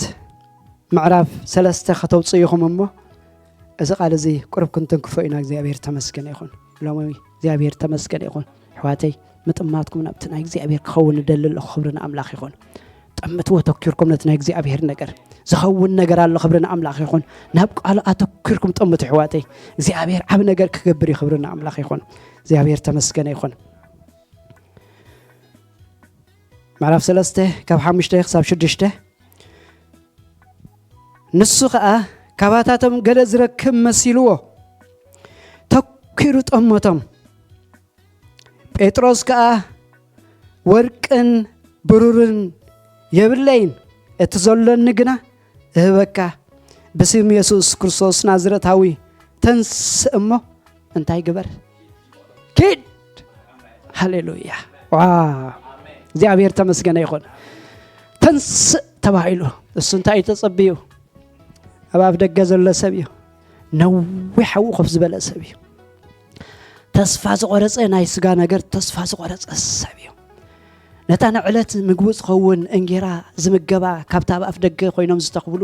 ምዕራፍ ሰለስተ ከተውፅኡ ኢኹም እሞ እዚ ቃል እዚ ቁርብ ክንትንክፎ ኢና። እግዚኣብሔር ተመስገነ ይኹን። ሎሚ እግዚኣብሔር ተመስገነ ይኹን። ኣሕዋተይ ምጥማትኩም ናብቲ ናይ እግዚኣብሔር ክኸውን እደሊ ኣለኹ። ክብሪ ንኣምላኽ ይኹን። ጠምትዎ ተኪርኩም ነቲ ናይ እግዚኣብሔር ነገር ዝኸውን ነገር ኣሎ። ክብሪ ንኣምላኽ ይኹን። ናብ ቃሉ ኣተኪርኩም ጠምቱ ኣሕዋተይ። እግዚኣብሔር ዓብ ነገር ክገብር እዩ። ክብሪ ንኣምላኽ ይኹን። እግዚኣብሔር ተመስገነ ይኹን። ምዕራፍ ሰለስተ ካብ ሓሙሽተ ክሳብ ሽዱሽተ ንሱ ኸኣ ካባታቶም ገለ ዝረክብ መሲልዎ ተኪሩ ጠመቶም። ጴጥሮስ ከኣ ወርቅን ብሩርን የብለይን፣ እቲ ዘሎኒ ግና እህበካ፣ ብስም የሱስ ክርስቶስ ናዝረታዊ ተንስእ እሞ እንታይ ግበር? ኪድ። ሃሌሉያ። ዋ፣ እግዚኣብሔር ተመስገነ ይኹን። ተንስእ ተባሂሉ እሱ እንታይ እዩ ተጸብዩ? ኣብ ኣፍ ደገ ዘሎ ሰብ እዩ። ነዊሕ ኣብኡ ኮፍ ዝበለ ሰብ እዩ። ተስፋ ዝቆረጸ ናይ ስጋ ነገር ተስፋ ዝቆረጸ ሰብ እዩ። ነታ ንዕለት ምግቡ ዝኸውን እንጌራ ዝምገባ ካብታ ኣብ ኣፍ ደገ ኮይኖም ዝተኽብሉ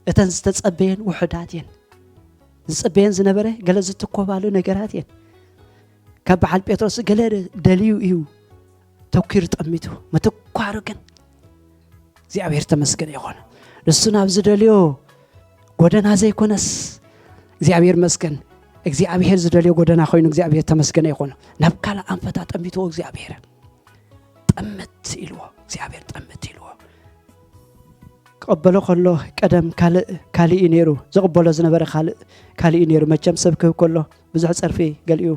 እተን ዝተጸበየን ውሑዳት እየን። ዝጸበየን ዝነበረ ገለ ዝትኮባሉ ነገራት እየን። ካብ በዓል ጴጥሮስ ገለ ደልዩ እዩ ተኪሩ ጠሚቱ። ምትኳሩ ግን እግዚኣብሔር ተመስገነ ይኹን። ንሱ ናብ ዝደልዮ ጎደና ዘይኮነስ እግዚኣብሔር መስገን እግዚኣብሔር ዝደልዮ ጎደና ኮይኑ እግዚኣብሔር ተመስገነ ይኹን። ናብ ካልእ ኣንፈት ኣጠሚትዎ እግዚኣብሔር። ጠምት ኢልዎ እግዚኣብሔር፣ ጠምት ኢልዎ። ክቕበሎ ከሎ ቀደም ካልእ ካልእ እዩ ነይሩ፣ ዝቕበሎ ዝነበረ ካልእ ካልእ እዩ ነይሩ። መቸም ሰብ ክህብ ከሎ ብዙሕ ጸርፊ ገሊኡ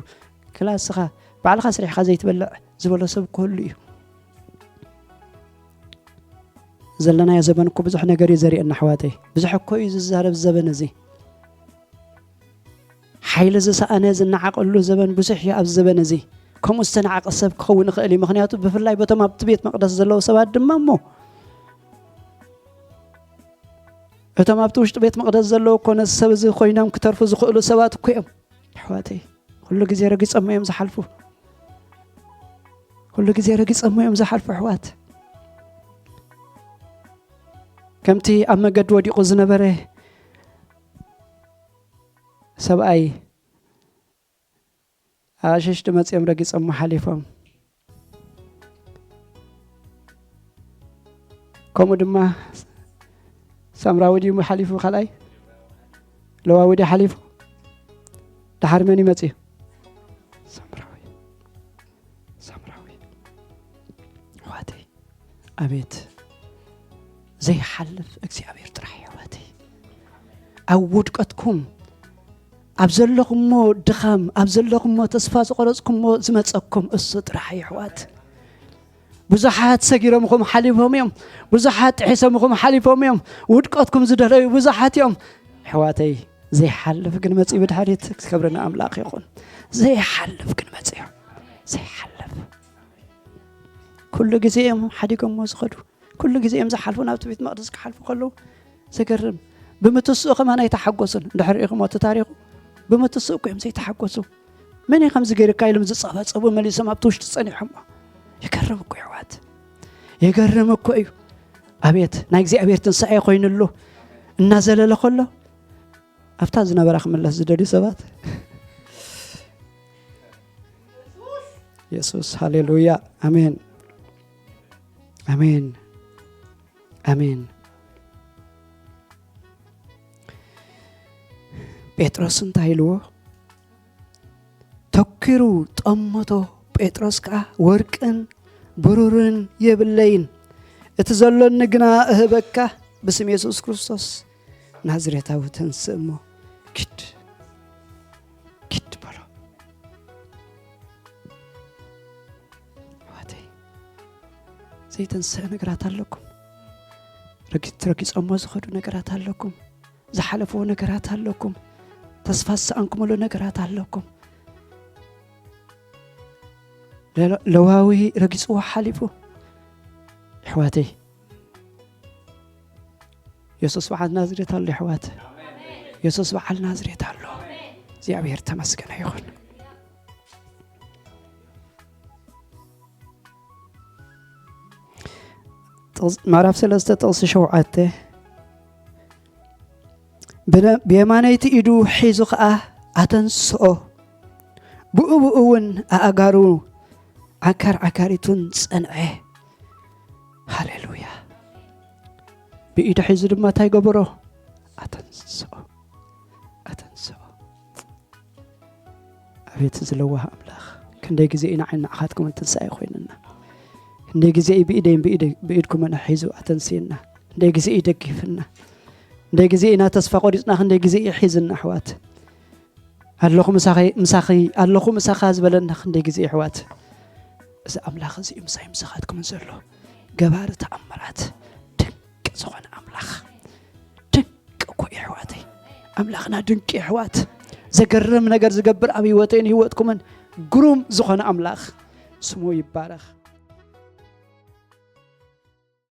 ክላስኻ ባዕልኻ ስሪሕኻ ዘይትበልዕ ዝበሎ ሰብ ክህሉ እዩ። ዘለናዮ ዘበን እኮ ብዙሕ ነገር እዩ ዘርእየና ኣሕዋተይ። ብዙሕ እኮ እዩ ዝዛረብ ዘበን እዚ። ሓይሊ ዝሰኣነ ዝነዓቐሉ ዘበን ብዙሕ እዩ ኣብዚ ዘበን እዚ። ከምኡ ዝተናዕቐ ሰብ ክኸውን ይኽእል እዩ። ምኽንያቱ ብፍላይ በቶም ኣብቲ ቤት መቕደስ ዘለዉ ሰባት ድማ እሞ እቶም ኣብቲ ውሽጢ ቤት መቕደስ ዘለዉ እኮ ነዚ ሰብ እዚ ኮይኖም ክተርፉ ዝኽእሉ ሰባት እኮ እዮም። ኣሕዋተይ፣ ኩሉ ግዜ ረጊጾሞ እዮም ዝሓልፉ። ኩሉ ግዜ ረጊጾሞ እዮም ዝሓልፉ ኣሕዋት። ከምቲ ኣብ መገዲ ወዲቑ ዝነበረ ሰብኣይ ኣሸሽቲ መጺኦም ረጊጾሞ ሓሊፎም። ከምኡ ድማ ሳምራዊ ድዩ ሓሊፉ? ካልኣይ ለዋዊ ድዩ ሓሊፉ? ደሓር መን ይመጽእ? ሳምራዊ። ሳምራዊ። ኣሕዋተይ፣ ኣቤት ዘይሓልፍ እግዚኣብሔር ጥራሕ ኣሕዋተይ። ኣብ ውድቀትኩም፣ ኣብ ዘለኹሞ ድኻም፣ ኣብ ዘለኹሞ ተስፋ ዝቆረጽኩሞ ዝመጸኩም እሱ ጥራሕ እዩ ኣሕዋት። ብዙሓት ሰጊሮምኹም ሓሊፎም እዮም። ብዙሓት ጥሒሶምኹም ሓሊፎም እዮም። ውድቀትኩም ዝደለዩ ብዙሓት እዮም። ኣሕዋተይ፣ ዘይሓልፍ ግን መጺኡ ብድሕሪት። ክብሪ ንኣምላኽ ይኹን። ዘይሓልፍ ግን መጺኡ። ዘይሓልፍ። ኩሉ ግዜ እዮም ሓዲጎሞ ዝኸዱ። ኩሉ ግዜ እዮም ዝሓልፉ፣ ናብቲ ቤት መቕደስ ክሓልፉ ከለዉ። ዘገርም። ብምትስኡ ከማን ኣይተሓጎሱን። እንድሕር ርኢኹሞ እቲ ታሪኹ፣ ብምትስኡ እኮ እዮም ዘይተሓጎሱ። መን እዩ ከምዚ ገይርካ ኢሎም ዝጸባጸቡ፣ መሊሶም ኣብቲ ውሽጢ ጸኒሖሞ። ይገርም እኮ እዩ ኣሕዋት። ይገርም እኮ እዩ። ኣቤት ናይ እግዚኣብሔር ትንሳኤ ኮይኑሉ እናዘለለ ከሎ፣ ኣብታ ዝነበራ ክምለስ ዝደልዩ ሰባት። የሱስ፣ ሃሌሉያ፣ ኣሜን፣ ኣሜን፣ ኣሜን። ጴጥሮስ እንታይ ኢልዎ? ተኪሩ ጠመቶ። ጴጥሮስ ከኣ፣ ወርቅን ብሩርን የብለይን፣ እቲ ዘሎኒ ግና እህበካ፣ ብስም የሱስ ክርስቶስ ናዝሬታዊ ተንስእ እሞ ኪድ፣ ኪድ በሎ። ኣሕዋተይ፣ ዘይተንስአ ነገራት ኣለኩም። ረጊ-፣ ረጊጾሞ ዝኸዱ ነገራት ኣለኩም። ዝሓለፍዎ ነገራት ኣለኩም። ተስፋ ዝሰኣንኩምሉ ነገራት ኣለኩም። ለ-፣ ለዋዊ ረጊጽዎ ሓሊፉ። ኣሕዋተይ፣ የሱስ በዓል ናዝሬት ኣሎ፣ ኣሕዋት። የሱስ በዓል ናዝሬት ኣሎ። እግዚኣብሔር ተመስገነ ይኹን። ጥቕስ-፣ ምዕራፍ ሰለስተ ጥቕሲ ሸውዓተ፣ ብነ-፣ ብየማነይቲ ኢዱ ሒዙ ኸኣ ኣተንስኦ፣ ብኡ ብኡ እውን ኣእጋሩ ዓካር ዓካሪቱን ጸንዐ። ሃሌሉያ። ብኢዱ ሒዙ ድማ እንታይ ገበሮ? ኣተንስኦ። ኣተንስኦ። ኣቤት እዚ ለዋህ ኣምላኽ። ክንደይ ግዜ ኢና ንዓኻትኩም ትንሳኤ ኮይንና። ክንደይ ግዜ እዩ ብኢደይን ብኢደይ-፣ ብኢድኩምን ሒዙ ኣተንስየና። ክንደይ ግዜ እዩ ደጊፍና። ክንደይ ግዜ ኢና ተስፋ ቆሪጽና፣ ክንደይ ግዜ እዩ ሒዝና ኣሕዋት። ኣለኹ ምሳኺ፣ ምሳኺ፣ ኣለኹ ምሳኻ ዝበለና ክንደይ ግዜ ኣሕዋት። እዚ ኣምላኽ እዚ እዩ ምሳይ ምሳኻትኩምን ዘሎ። ገባሪ ተኣምራት፣ ድንቂ ዝኾነ ኣምላኽ። ድንቂ እኮ እዩ ኣሕዋተይ። ኣምላኽና ድንቂ እዩ ኣሕዋት። ዘገርም ነገር ዝገብር ኣብ ህይወተይን ህይወትኩምን ግሩም ዝኾነ ኣምላኽ ስሙ ይባረኽ።